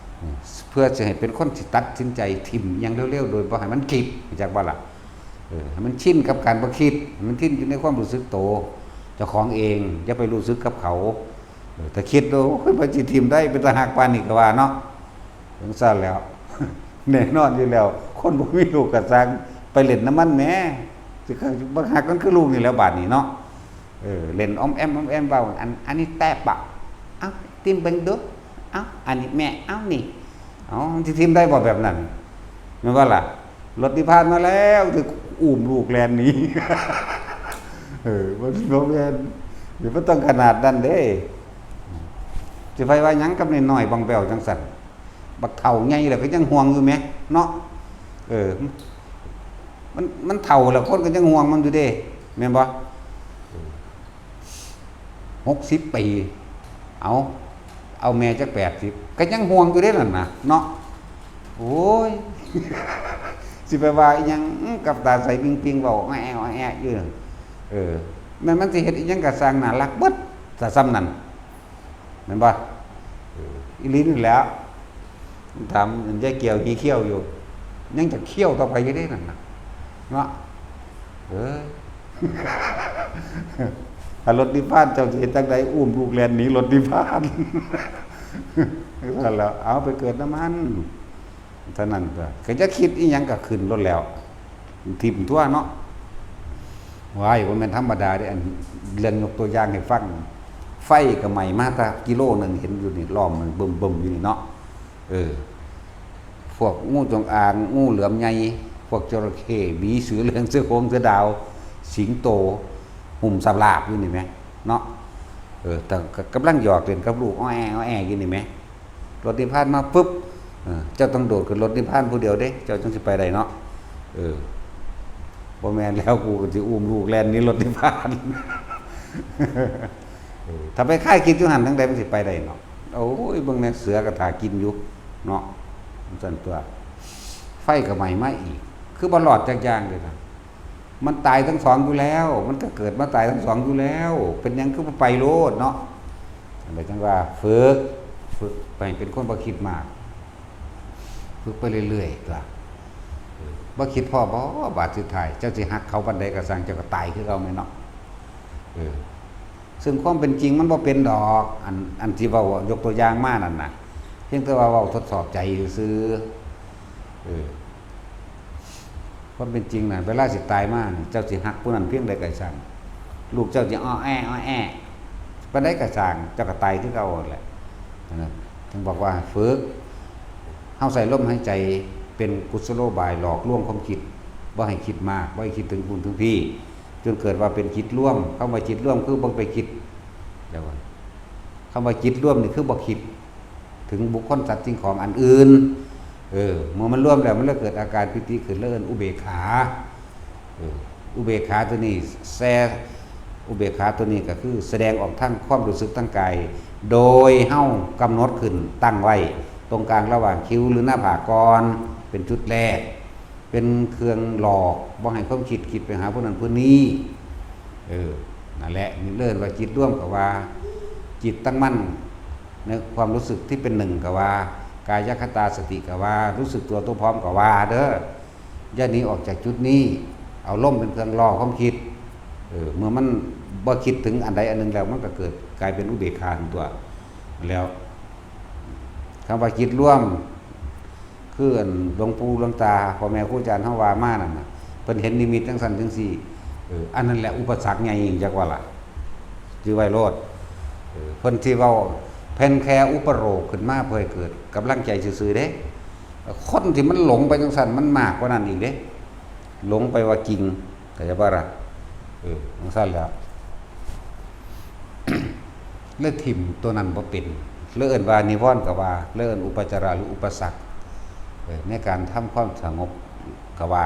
ເພື່ອຈະໃຫ້ເປັນຄົນທີ່ຕັດສິນໃຈຖິ້ມຫຍັງເລັວໆ ໂດຍບໍ່ໃຫ້ມັນຄິດ ຮູ້ຈັກບໍ່ລະ? ເອີ ໃຫ້ມັນຊິນກັບການບໍ່ຄິດ ໃຫ້ມັນຊິນຢູ່ໃນຄວາມຮູ້ສຶກໂຕເຈົ້າຂອງເອງ ຢ່າໄປຮູ້ສຶກກັບເຂົາ. ເອີ ຖ້າຄິດ ໂອ້ຍ ມັນຊິຖິ້ມໄດ້ ເປັນຕາຮັກປານນີ້ກໍວ່າເນາະ. ຈັ່ງຊັ້ນແລ້ວ ແນ່ນອນຢູ່ແລ້ວ ຄົນບໍ່ມີລູກກໍຊ່າງ ໄປຫຼິ້ນນຳມັນແໝ່ ຊິຄັກ ບັກຮັກມັນຄືລູກນີ້ແຫຼະບາດນີ້ເນາະ. ເອີ ຫຼິ້ນອ້ອມແອ້ມ ອ້ອມແອ້ມ ເວົ້າ ອັນ ອັນນີ້ແຕະປະ ເອົ້າ ຕິ້ມເບິ່ງດູ ເອົ້າ ອັນນີ້ແມ່ ເອົ້າ ນີ້ ເອົ້າ ມັນຊິຖິ້ມໄດ້ບໍ່ແບບນັ້ນ ແມ່ນບໍ່ລະ? ລົດນິບພານມາແລ້ວ ຖືກອຸ້ມລູກແລ່ນໜີ. ເອີ ມັນບໍ່ແມ່ນ ມັນຕ້ອງຂະໜາດນັ້ນເດ້. ຊິໄປວ່າຫຍັງກັບນ້ອຍໆ ບ້ອງແບ້ວຈັ່ງຊັ້ນ ບັກເຖົ້າໃຫຍ່ແລ້ວກໍຍັງຫ່ວງຢູ່ແໝ່ເນາະ. ເອີ ມັນ ມັນເຖົ້າແລ້ວ ຄົນກໍຍັງຫ່ວງມັນຢູ່ເດ້ ແມ່ນບໍ່? ຫົກສິບປີ ເອົາ ເອົາແມ່ຈັກແປດສິບ ກໍຍັງຫ່ວງຢູ່ເດ້ນັ້ນນະເນາະ. ໂອ້ຍ ຊິໄປວ່າອີ່ຫຍັງ ອື ກັບຕາໃສປິງໆ ເວົ້າແອະໆຢູ່. ເອີ ແມ່ນມັນຊິເຮັດອີ່ຫຍັງກໍຊ່າງ ໜ້າຮັກເບິດ ຖ້າຊ່ຳນັ້ນ ແມ່ນບໍ່? ເອີ ອີ່ຫຼີນີ້ແຫຼະ ຖາມຍາຍກ່ຽວຮີ່ຂຽວຢູ່ ຍັງຈະຂຽວຕໍ່ໄປຢູ່ເດ້ນັ້ນນະເນາະ. ເອີ ຖ້າລົດນິບພານ ເຈົ້າຊິເຮັດຈັ່ງໃດ? ອຸ້ມລູກແລ່ນໜີລົດນິບພານ. ຊັ້ນແຫຼະ ເອົາໄປເກີດນຳມັນ. ເທົ່ານັ້ນຕົວະ ກໍຢ່າຄິດອີ່ຫຍັງ ກໍຂຶ້ນໂລດແລ້ວ ຖິ້ມຕົວະເນາະ. ວ້າຍ ບໍ່ແມ່ນທຳມະດາເດ້ ອັນເລື່ອງຍົກຕົວຢ່າງໃຫ້ຟັງ ໄຟກໍໄໝ້ມາແຕ່ກິໂລໜຶ່ງ ເຫັນຢູ່ນີ້ ລ້ອມມັນບຶມໆຢູ່ນີ້ເນາະ. ເອີ ພວກງູຈງອາງ ງູເຫຼືອມໃຫຍ່ ພວກຈໍລະເຂ້ ໝີ ເສືອເຫຼືອງ ເສືອໂຄ່ງ ເສືອດາວ ສິງໂຕ ຫຸ້ມສາບລາບຢູ່ນີ້ແມະເນາະ. ເອີ ແຕ່ກໍກຳລັງຫຍອກຫຼິ້ນກັບລູກ ອໍແອ ອໍແອຢູ່ນີ້ແມະ. ລົດນິບພານມາປຶບ ເອີ ເຈົ້າຕ້ອງໂດດຂຶ້ນລົດນິບພານຜູ້ດຽວເດ້ ເຈົ້າຈັ່ງຊິໄປໄດ້ເນາະ. ເອີ ບໍ່ແມ່ນແລ້ວ ກູກໍຊິອຸ້ມລູກແລ່ນໜີລົດນິບພານ. ເອີ ຖ້າໄປຄາຍຄິດຢູ່ຫັ້ນ ທາງໃດມັນຊິໄປໄດ້ເນາະ? ໂອ້ຍ ເບິ່ງແດ່ ເສືອກໍຖ້າກິນຢູ່ເນາະ ຈັ່ງຊັ້ນຕົວະ. ໄຟກໍໄໝ້ມາອີກ ຄືບໍ່ລອດຈັກຢ່າງເດ້ລະ. ມັນຕາຍທັງສອງຢູ່ແລ້ວ ມັນກໍເກີດມາຕາຍທັງສອງຢູ່ແລ້ວ ເປັນຫຍັງຄືບໍ່ໄປໂລດເນາະ? ຈັ່ງໃດຈັ່ງວ່າຝຶກ ຝຶກໄປເປັນຄົນບໍ່ຄິດມາກ ຝຶກໄປເລື້ອຍໆຕົວະ. ເອີ ບໍ່ຄິດພໍ້ບໍ່? ບາດສຸດທ້າຍ ເຈົ້າຊິຮັກເຂົາປານໃດກໍຊ່າງ ເຈົ້າກໍຕາຍຄືເກົ່າແມ່ນເນາະ. ເອີ ເຊິ່ງຄວາມເປັນຈິງມັນບໍ່ເປັນດອກ ອັນ ອັນທີ່ເວົ້າ ຍົກຕົວຢ່າງມານັ້ນນະ ພຽງແຕ່ວ່າເວົ້າທົດສອບໃຈຊື່ໆ. ເອີ ຄວາມເປັນຈິງນະ ເວລາຊິຕາຍມານີ້ ເຈົ້າຊິຮັກຜູ້ນັ້ນພຽງໃດກໍຊ່າງ ລູກເຈົ້າຊິອໍແອ ອໍແອປານໃດກໍຊ່າງ ເຈົ້າກໍຕາຍຄືເກົ່າຫັ້ນແຫຼະ. ຈັ່ງບອກວ່າຝຶກ ເຮົາໃສ່ລົມຫາຍໃຈເປັນກຸສະໂລບາຍ ຫຼອກລວງຄວາມຄິດ ບໍ່ໃຫ້ຄິດມາກ ບໍ່ໃຫ້ຄິດເຖິງພຸ້ນເຖິງພີ້ ຈົນເກີດວ່າເປັນຈິດລວມ. ຄຳວ່າຈິດລວມຄືບໍ່ໄປຄິດ ແລ້ວ ຄຳວ່າຈິດລວມນີ້ຄືບໍ່ຄິດເຖິງບຸກຄົນ ສັດ ສິ່ງຂອງອັນອື່ນ. ເອີ ເມື່ອມັນລວມແລ້ວ ມັນເລີຍເກີດອາການປີຕິຂຶ້ນ ເລີຍເອີ້ນອຸເບກຂາ. ເອີ ອຸເບກຂາຕົວນີ້ແຊ ອຸເບກຂາຕົວນີ້ກໍຄືສະແດງອອກທາງຄວາມຮູ້ສຶກທາງກາຍ ໂດຍເຮົາກຳນົດຂຶ້ນຕັ້ງໄວ້ຕົງກາງລະຫວ່າງຄິ້ວ ຫຼື ໜ້າຜາກກ່ອນ ເປັນຈຸດແລກ. ເປັນເຄື່ອງຫຼອກ ບໍ່ໃຫ້ຄວາມຄິດຄິດໄປຫາຜູ້ນັ້ນຜູ້ນີ້. ເອີ ນັ້ນແຫຼະ ນີ້ເອີ້ນວ່າຈິດລວມກໍວ່າ ຈິດຕັ້ງໝັ້ນໃນຄວາມຮູ້ສຶກທີ່ເປັນໜຶ່ງກໍວ່າ ກາຍະຄະຕາສະຕິກໍວ່າ ຮູ້ສຶກຕົວໂຕພ້ອມກໍວ່າເດີ. ຢ່າໜີອອກຈາກຈຸດນີ້ ເອົາລົມເປັນເຄື່ອງຫຼໍ່ຄວາມຄິດ. ເອີ ເມື່ອມັນບໍ່ຄິດເຖິງອັນໃດອັນໜຶ່ງແລ້ວ ມັນກໍເກີດກາຍເປັນອຸເບກຂາຕົວະ. ແລ້ວ ຄຳວ່າຈິດລວມ ຄືອັນຫຼວງປູ່ຫຼວງຕາ ພໍ່ແມ່ຄູອາຈານເຮົາວ່າມານັ້ນນະ ເພິ່ນເຫັນນິມິດຈັ່ງຊັ້ນຈັ່ງຊີ້. ເອີ ອັນນັ້ນແຫຼະອຸປະສັກໃຫຍ່ ຈັກວ່າລະ ຈື່ໄວ້ໂລດ. ເອີ ເພິ່ນທີ່ເວົ້າແຜ່ນແຄອຸປະໂລກຂຶ້ນມາ ເພື່ອໃຫ້ເກີດກຳລັງໃຈຊື່ໆເດ້. ຄົນທີ່ມັນຫຼົງໄປຈັ່ງຊັ້ນ ມັນມາກກວ່ານັ້ນອີກເດ້ ຫຼົງໄປວ່າຈິງ ເຂົ້າໃຈບໍ່ລະ? ເອີ ຈັ່ງຊັ້ນແຫຼະ ເລີຍຖິ້ມຕົວນັ້ນບໍ່ເປັນ ເລີຍເອີ້ນວ່ານິວອນກໍວ່າ ເລີຍເອີ້ນອຸປະຈາລະ ຫຼື ອຸປະສັກ ເອີ ໃນການທຳຄວາມສະຫງົບກໍວ່າ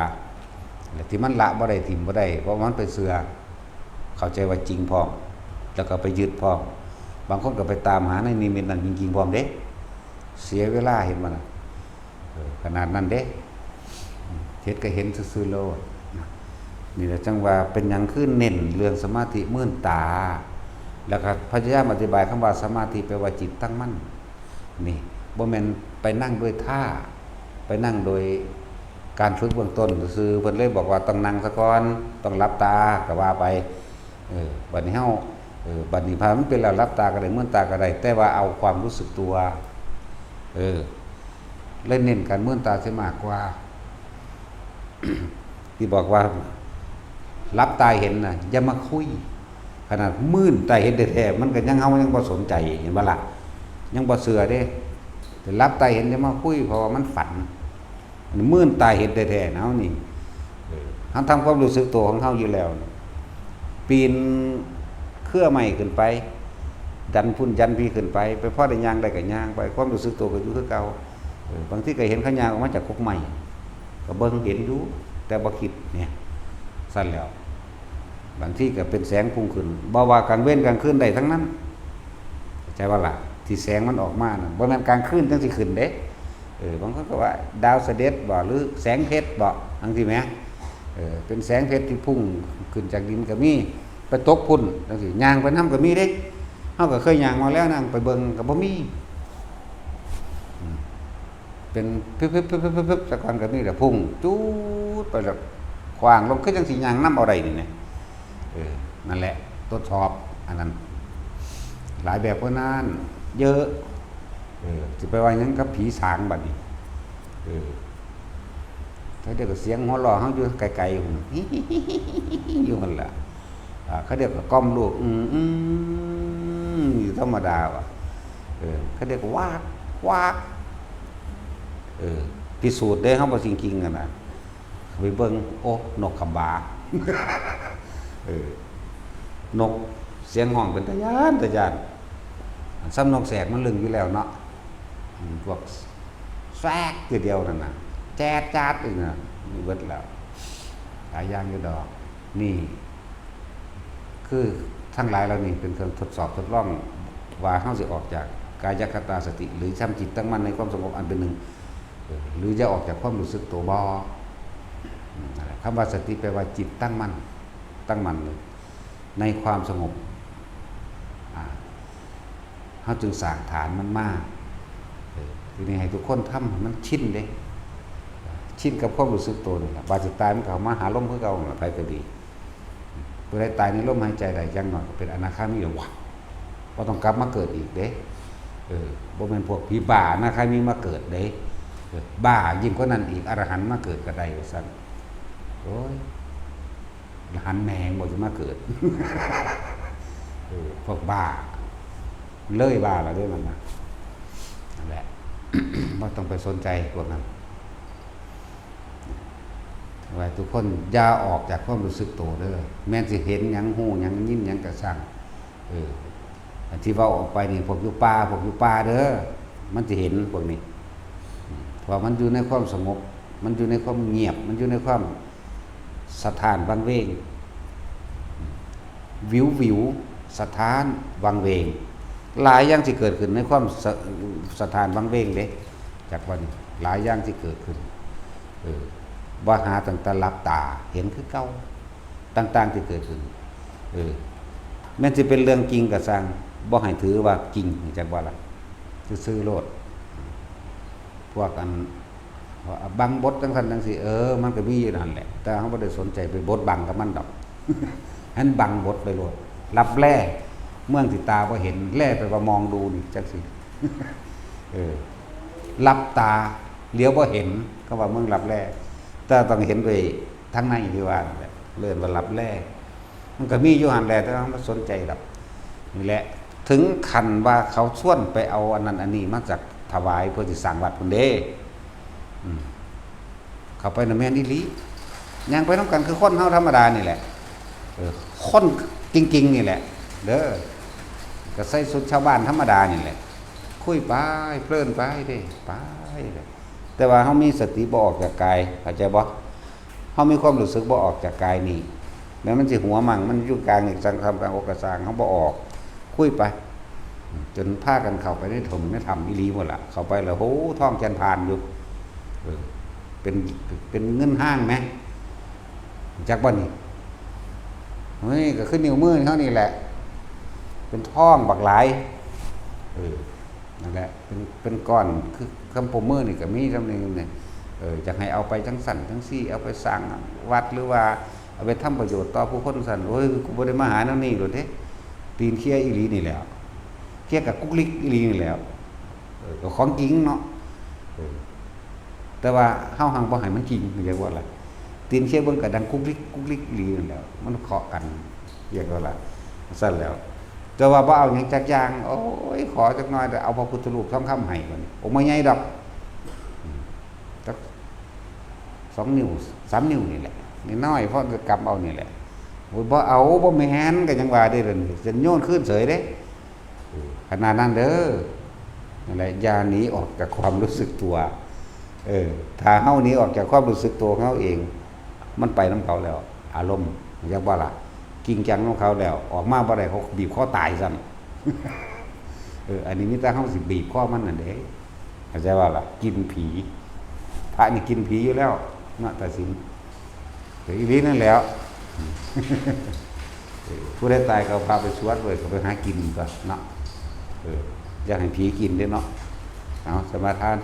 ແລະ ທີ່ມັນລະບໍ່ໄດ້ ຖິ້ມບໍ່ໄດ້ ເພາະວ່າມັນໄປເຊື່ອ ເຂົ້າໃຈວ່າຈິງພ້ອມ ແລ້ວກໍໄປຍຶດພ້ອມ. ບາງຄົນກໍໄປຕາມຫາໃນນິມິດນັ້ນຈິງໆພ້ອມເດ້ ເສຍເວລາ ເຫັນບໍ່ນະ? ເອີ ຂະໜາດນັ້ນເດ້ ເຮັດກໍເຫັນຊື່ໆໂລດ. ນີ້ແຫຼະຈັ່ງວ່າເປັນຫຍັງຄືເນັ້ນເລື່ອງສະມາທິ ມື່ນຕາ ແລ້ວກໍພະຍາຍາມອະທິບາຍຄຳວ່າສະມາທິ ແປວ່າຈິດຕັ້ງໝັ້ນ. ນີ້ບໍ່ແມ່ນໄປນັ່ງດ້ວຍທ່າ ໄປນັ່ງໂດຍການຝຶກເບື້ອງຕົ້ນຊື່ໆ. ເພິ່ນເລີຍບອກວ່າຕ້ອງນັ່ງສາກ່ອນ ຕ້ອງຫຼັບຕາກໍວ່າໄປ. ເອີ ບັດນີ້ເຮົາ ເອີ ບັດນີ້ພາມັນເປັນແລ້ວ ຫຼັບຕາກໍໄດ້ ມືນຕາກໍໄດ້ ແຕ່ວ່າເອົາຄວາມຮູ້ສຶກຕົວ. ເອີ ເລີຍເນັ້ນການມືນຕາເສຍມາກກວ່າ ທີ່ບອກວ່າຫຼັບຕາເຫັນນະ ຢ່າມາຄຸຍ. ຂະໜາດມືນຕາເຫັນແທ້ໆ ມັນກໍຍັງ ເຮົາຍັງບໍ່ສົນໃຈ ເຫັນບໍ່ລະ? ຍັງບໍ່ເຊື່ອເດ້. ແຕ່ຫຼັບຕາເຫັນຢ່າມາຄຸຍ ເພາະວ່າມັນຝັນ. ອັນນີ້ມື່ນຕາເຫັນແທ້ໆນະ ເຮົານີ້ ເອີ ເຮົາທຳຄວາມຮູ້ສຶກໂຕຂອງເຮົາຢູ່ແລ້ວນີ້ ປີນເຄືອໄມ້ຂຶ້ນໄປ ດັນພຸ້ນດັນພີ້ຂຶ້ນໄປ ໄປພໍໄດ້ຍ່າງໄດ້ກໍຍ່າງໄປ ຄວາມຮູ້ສຶກໂຕກໍຢູ່ຄືເກົ່າ. ເອີ ບາງທີກໍເຫັນເຂົາຍ່າງອອກມາຈາກກົກໄມ້ ກໍເບິ່ງເຫັນຢູ່ ແຕ່ບໍ່ຄິດ ແນະ ຊັ້ນແລ້ວ. ບາງທີກໍເປັນແສງພຸ່ງຂຶ້ນ ບໍ່ວ່າກາງເວັນກາງຄືນໄດ້ທັງນັ້ນ ເຂົ້າໃຈບໍ່ລະ? ທີ່ແສງມັນອອກມານັ້ນ ບໍ່ແມ່ນກາງຄືນຈັ່ງຊິຂຶ້ນເດ້. ເອີ ບາງຄົນກໍວ່າດາວສະເດັດບໍ ຫຼື ແສງເພັດບໍ ຈັ່ງຊີ້ແໝ. ເອີ ເປັນແສງເພັດທີ່ພຸ່ງຂຶ້ນຈາກດິນກໍມີ ໄປຕົກພຸ້ນຈັ່ງຊີ້ ຍ່າງໄປນຳກໍມີເດ້. ເຮົາກໍເຄີຍຍ່າງມາແລ້ວນະ ໄປເບິ່ງກໍບໍ່ມີ ອືມ ເປັນປຶບໆໆໆໆ ສາກ່ອນກໍມີແຫຼະ ພຸ່ງຈູດໄປແລ້ວ ຂວ້າງລົງ ຄືຈັ່ງຊິຍ່າງນຳເອົາໄດ້ນີ້ນະ. ເອີ ນັ້ນແຫຼະ ທົດສອບອັນນັ້ນ ຫຼາຍແບບກວ່ານັ້ນເຍາະ. ເອີ ຊິໄປວ່າຫຍັງກັບຜີສາງບັດນີ້ ເອີ ເຂົາເຈົ້າກໍສຽງຫົວເລາະເຮົາຢູ່ໄກໆພຸ້ນ ຢູ່ຫັ້ນລະ ອ່າ ເຂົາເຈົ້າກໍກ່ອມລູກ ອືມ ອືມ ຢູ່ທຳມະດາວ່າ ເອີ ເຂົາເຈົ້າກໍຫວາກ ຫວາກ ເອີ ພິສູດເດ້ ເຮົາບໍ່ຈິງໆ ຫັ້ນນະ ໄປເບິ່ງ ໂອ້ ນົກຂຳບາ ເອີ ນົກສຽງຮ້ອງເປັນຕາຢ້ານ ຕາຢ້ານ ສ່ຳນົກແສກມັນລຶ້ງຢູ່ແລ້ວເນາະ ອືມ ພວກ ແຊກ ຄືດຽວນັ້ນນະ ແຈດຈາດອີກນະ ມີເບິດແລ້ວ ຫຼາຍຢ່າງຢູ່ດອກ. ນີ້ຄືທັງຫຼາຍເຫຼົ່ານີ້ເປັນເຄື່ອງທົດສອບທົດລອງວ່າເຮົາຊິອອກຈາກກາຍະຄະຕາສະຕິ ຫຼື ທຳຈິດຕັ້ງໝັ້ນໃນຄວາມສະຫງົບອັນເປັນໜຶ່ງ ຫຼືຈະອອກຈາກຄວາມຮູ້ສຶກໂຕບໍ່. ອືມ ນັ້ນແຫຼະ ຄຳວ່າສະຕິແປວ່າຈິດຕັ້ງໝັ້ນ ຕັ້ງໝັ້ນໃນຄວາມສະຫງົບ ອາ ເຮົາຈຶ່ງສ້າງຖານມັນມາ. ເອີ ທີນີ້ໃຫ້ທຸກຄົນທຳໃຫ້ມັນຊິນເດ້ ຊິນກັບຄວາມຮູ້ສຶກໂຕນີ້ລະ ບາດສຸດທ້າຍມັນກໍເຂົ້າມາຫາລົມຄືເກົ່ານັ້ນລະ ໃຜກໍດີ. ຜູ້ໃດຕາຍໃນລົມຫາຍໃຈໄດ້ ຢ່າງໜ້ອຍກໍເປັນອະນາຄາມີແລ້ວວະ ບໍ່ຕ້ອງກັບມາເກີດອີກເດ້. ເອີ ບໍ່ແມ່ນພວກຜີບ້າອະນາຄາມີມາເກີດເດ້. ເອີ ບ້າຍິ່ງກວ່ານັ້ນອີກ ອະລະຫັນມາເກີດກໍໄດ້ວ່າຊັ້ນ. ໂອ້ຍ ອະລະຫັນແມ່ງບໍ່ຊິມາເກີດ. ເອີ ພວກບ້າ ເລີຍບ້າແລ້ວເດ້ມັນນະ. ນັ້ນແຫຼະ ບໍ່ຕ້ອງໄປສົນໃຈພວກນັ້ນ. ວ່າທຸກຄົນຢ່າອອກຈາກຄວາມຮູ້ສຶກໂຕເດີ້ ແມ່ນຊິເຫັນຫຍັງ ຮູ້ຫຍັງ ຍິນຫຍັງກໍຊ່າງ ເອີ ອັນທີ່ເວົ້າອອກໄປນີ້ ພວກຢູ່ປ່າ ພວກຢູ່ປ່າເດີ້ ມັນຊິເຫັນພວກນີ້ ເພາະມັນຢູ່ໃນຄວາມສະຫງົບ ມັນຢູ່ໃນຄວາມງຽບ ມັນຢູ່ໃນຄວາມສະທ້ານວັງເວງ ວິວວິວ ສະທ້ານວັງເວງ ຫຼາຍຢ່າງທີ່ເກີດຂຶ້ນໃນຄວາມສະ ສະທ້ານວັງເວງເດ້ ຈັກວ່ານີ້ ຫຼາຍຢ່າງທີ່ເກີດຂຶ້ນ ເອີ ວ່າຫາຕັ້ງແຕ່ຫຼັບຕາເຫັນຄືເກົ່າ ຕ່າງໆທີ່ເກີດຂຶ້ນ ເອີ ແມ່ນຊິເປັນເລື່ອງຈິງກໍຊ່າງ ບໍ່ໃຫ້ຖືວ່າຈິງ ຮູ້ຈັກບໍ່ລະ ຊື່ໆໂລດ ພວກອັນ ວ່າບັງບົດຈັ່ງຊັ້ນຈັ່ງຊີ້ ເອີ ມັນກໍມີຢູ່ນັ້ນແຫຼະ ແຕ່ເຮົາບໍ່ໄດ້ສົນໃຈໄປບົດບັງກັບມັນດອກ ໃຫ້ມັນບັງບົດໄປໂລດ ລັບແລ ເມືອງທີ່ຕາບໍ່ເຫັນ ແລແປວ່າມອງດູນີ້ ຈັ່ງຊີ້ ເອີ ຫຼັບຕາ ຫຼຽວບໍ່ເຫັນ ຄຳວ່າເມືອງລັບແລ ແຕ່ຕ້ອງເຫັນດ້ວຍທາງໃນທີ່ວ່ານັ້ນແຫຼະ ເອີ້ນວ່າລັບແລ ມັນກໍມີຢູ່ຫັ້ນແຫຼະ ແຕ່ວ່າເຮົາບໍ່ສົນໃຈດອກ ນີ້ແຫຼະ ເຖິງຂັ້ນວ່າເຂົາຊວນໄປເອົາອັນນັ້ນອັນນີ້ມາຈາກ ຖວາຍເພື່ອຊິສ້າງວັດພຸ້ນເດ້ ອືມ ເຂົ້າໄປນະແມ່ນອີ່ຫຼີ ຍ່າງໄປນຳກັນຄືຄົນເຮົາທຳມະດານີ້ແຫຼະ ເອີ ຄົນຈິງໆນີ້ແຫຼະເດີ້ ກໍໃສ່ຊຸດຊາວບ້ານທຳມະດານີ້ແຫຼະ ຄຸຍໄປ ເພີນໄປເດ້ ໄປເດ້ ແຕ່ວ່າເຮົາມີສະຕິບໍ່ອອກຈາກກາຍ ເຂົ້າໃຈບໍ່? ເຮົາມີຄວາມຮູ້ສຶກບໍ່ອອກຈາກກາຍນີ້ ແມ່ນມັນຊິຫົວມັ່ງ ມັນຢູ່ກາງນີ້ ກະຊ່າງ ກາງອົກກະຊ່າງ ເຮົາບໍ່ອອກ ຄຸຍໄປ ຈົນພາກັນເຂົ້າໄປໃນຖົມໃນຖ້ຳອີ່ຫຼີພຸ້ນລະ ເຂົ້າໄປແລ້ວ ໂຫ ທ້ອງແກ່ນຜ່ານຢູ່ ເອີ ເປັນ ເປັນເງິນຮາງແມ ຮູ້ຈັກບໍ່ນີ້? ໂອ້ຍ ກໍຄືນິ້ວມືເຮົານີ້ແຫຼະ ເປັນທ້ອງບັກຫຼາຍ ເອີ ນັ້ນແຫຼະ ເປັນ ເປັນກ້ອນ ຄືຄຳໂປ້ມືນີ້ກໍມີສ່ຳນີ້ ເອີ ຢາກໃຫ້ເອົາໄປຈັ່ງຊັ້ນຈັ່ງຊີ້ ເອົາໄປສ້າງວັດ ຫຼືວ່າເອົາໄປທຳປະໂຫຍດຕໍ່ຜູ້ຄົນຊັ້ນ ໂອ້ຍ ກູບໍ່ໄດ້ມາຫາແນວນີ້ໂລດເດ້ ຕີນເຄຍອີ່ຫຼີນີ້ແຫຼະ ເຄຍກະກຸກລິກອີ່ຫຼີນີ້ແຫຼະ ເອີ ກໍຂອງຈິງເນາະ ເອີ ແຕ່ວ່າເຮົາຮັ່ງບໍ່ໃຫ້ມັນຈິງ ເຫັນບໍ່ລະ ຕີນເຄຍເບິ່ງກະດັງກຸກລິກ ກຸກລິກອີ່ຫຼີນັ້ນແຫຼະ ມັນເຄາະກັນ ເຫັນບໍ່ລະ ຊັ້ນແລ້ວ ແຕ່ວ່າບໍ່ເອົາຫຍັງຈັກຢ່າງ ໂອ້ຍ ຂໍຈັກໜ້ອຍ ແຕ່ເອົາພະພຸດທະຮູບທອງຄຳໃຫ້ບັດນີ້ ອົງບໍ່ໃຫຍ່ດອກ ຈັກສອງນິ້ວ ສາມນິ້ວນີ້ແຫຼະ ນ້ອຍໆ ພໍກຳເອົານີ້ແຫຼະ ໂອ້ຍ ບໍ່ເອົາ ບໍ່ແມ່ນ ກໍຍັງວ່າເດ້ ດຽວນີ້ ຈະໂຍນຄືນເສີຍເດ້ ເອີ ຂະໜາດນັ້ນເດີ້ ນັ້ນແຫຼະ ຢ່າໜີອອກຈາກຄວາມຮູ້ສຶກຕົວ ເອີ ຖ້າເຮົາໜີອອກຈາກຄວາມຮູ້ສຶກຕົວຂອງເຮົາເອງ ມັນໄປນຳເຂົາແລ້ວ ອາລົມ ຮູ້ຈັກບໍ່ລະ ກິ້ງຈັງນຳເຂົາແລ້ວ ອອກມາບໍ່ໄດ້ ເຂົາບີບຄໍຕາຍຊ້ຳ ເອີ ອັນນີ້ມີແຕ່ເຮົາຊິບີບຄໍມັນນັ້ນເດ້ ເຂົ້າໃຈບໍ່ລະ ກິນຜີ ພະນີ້ກິນຜີຢູ່ແລ້ວເນາະ ຕາສິງ ກໍອີ່ຫຼີນັ້ນແຫຼະ ເອີ ຜູ້ໃດຕາຍກໍເອົາພະໄປສວດເວີຍ ກໍໄປຫາກິນຕົວະເນາະ ເອີ ຢາກໃຫ້ຜີກິນເດ້ເນາະ ເອົາ ສະມາທານ.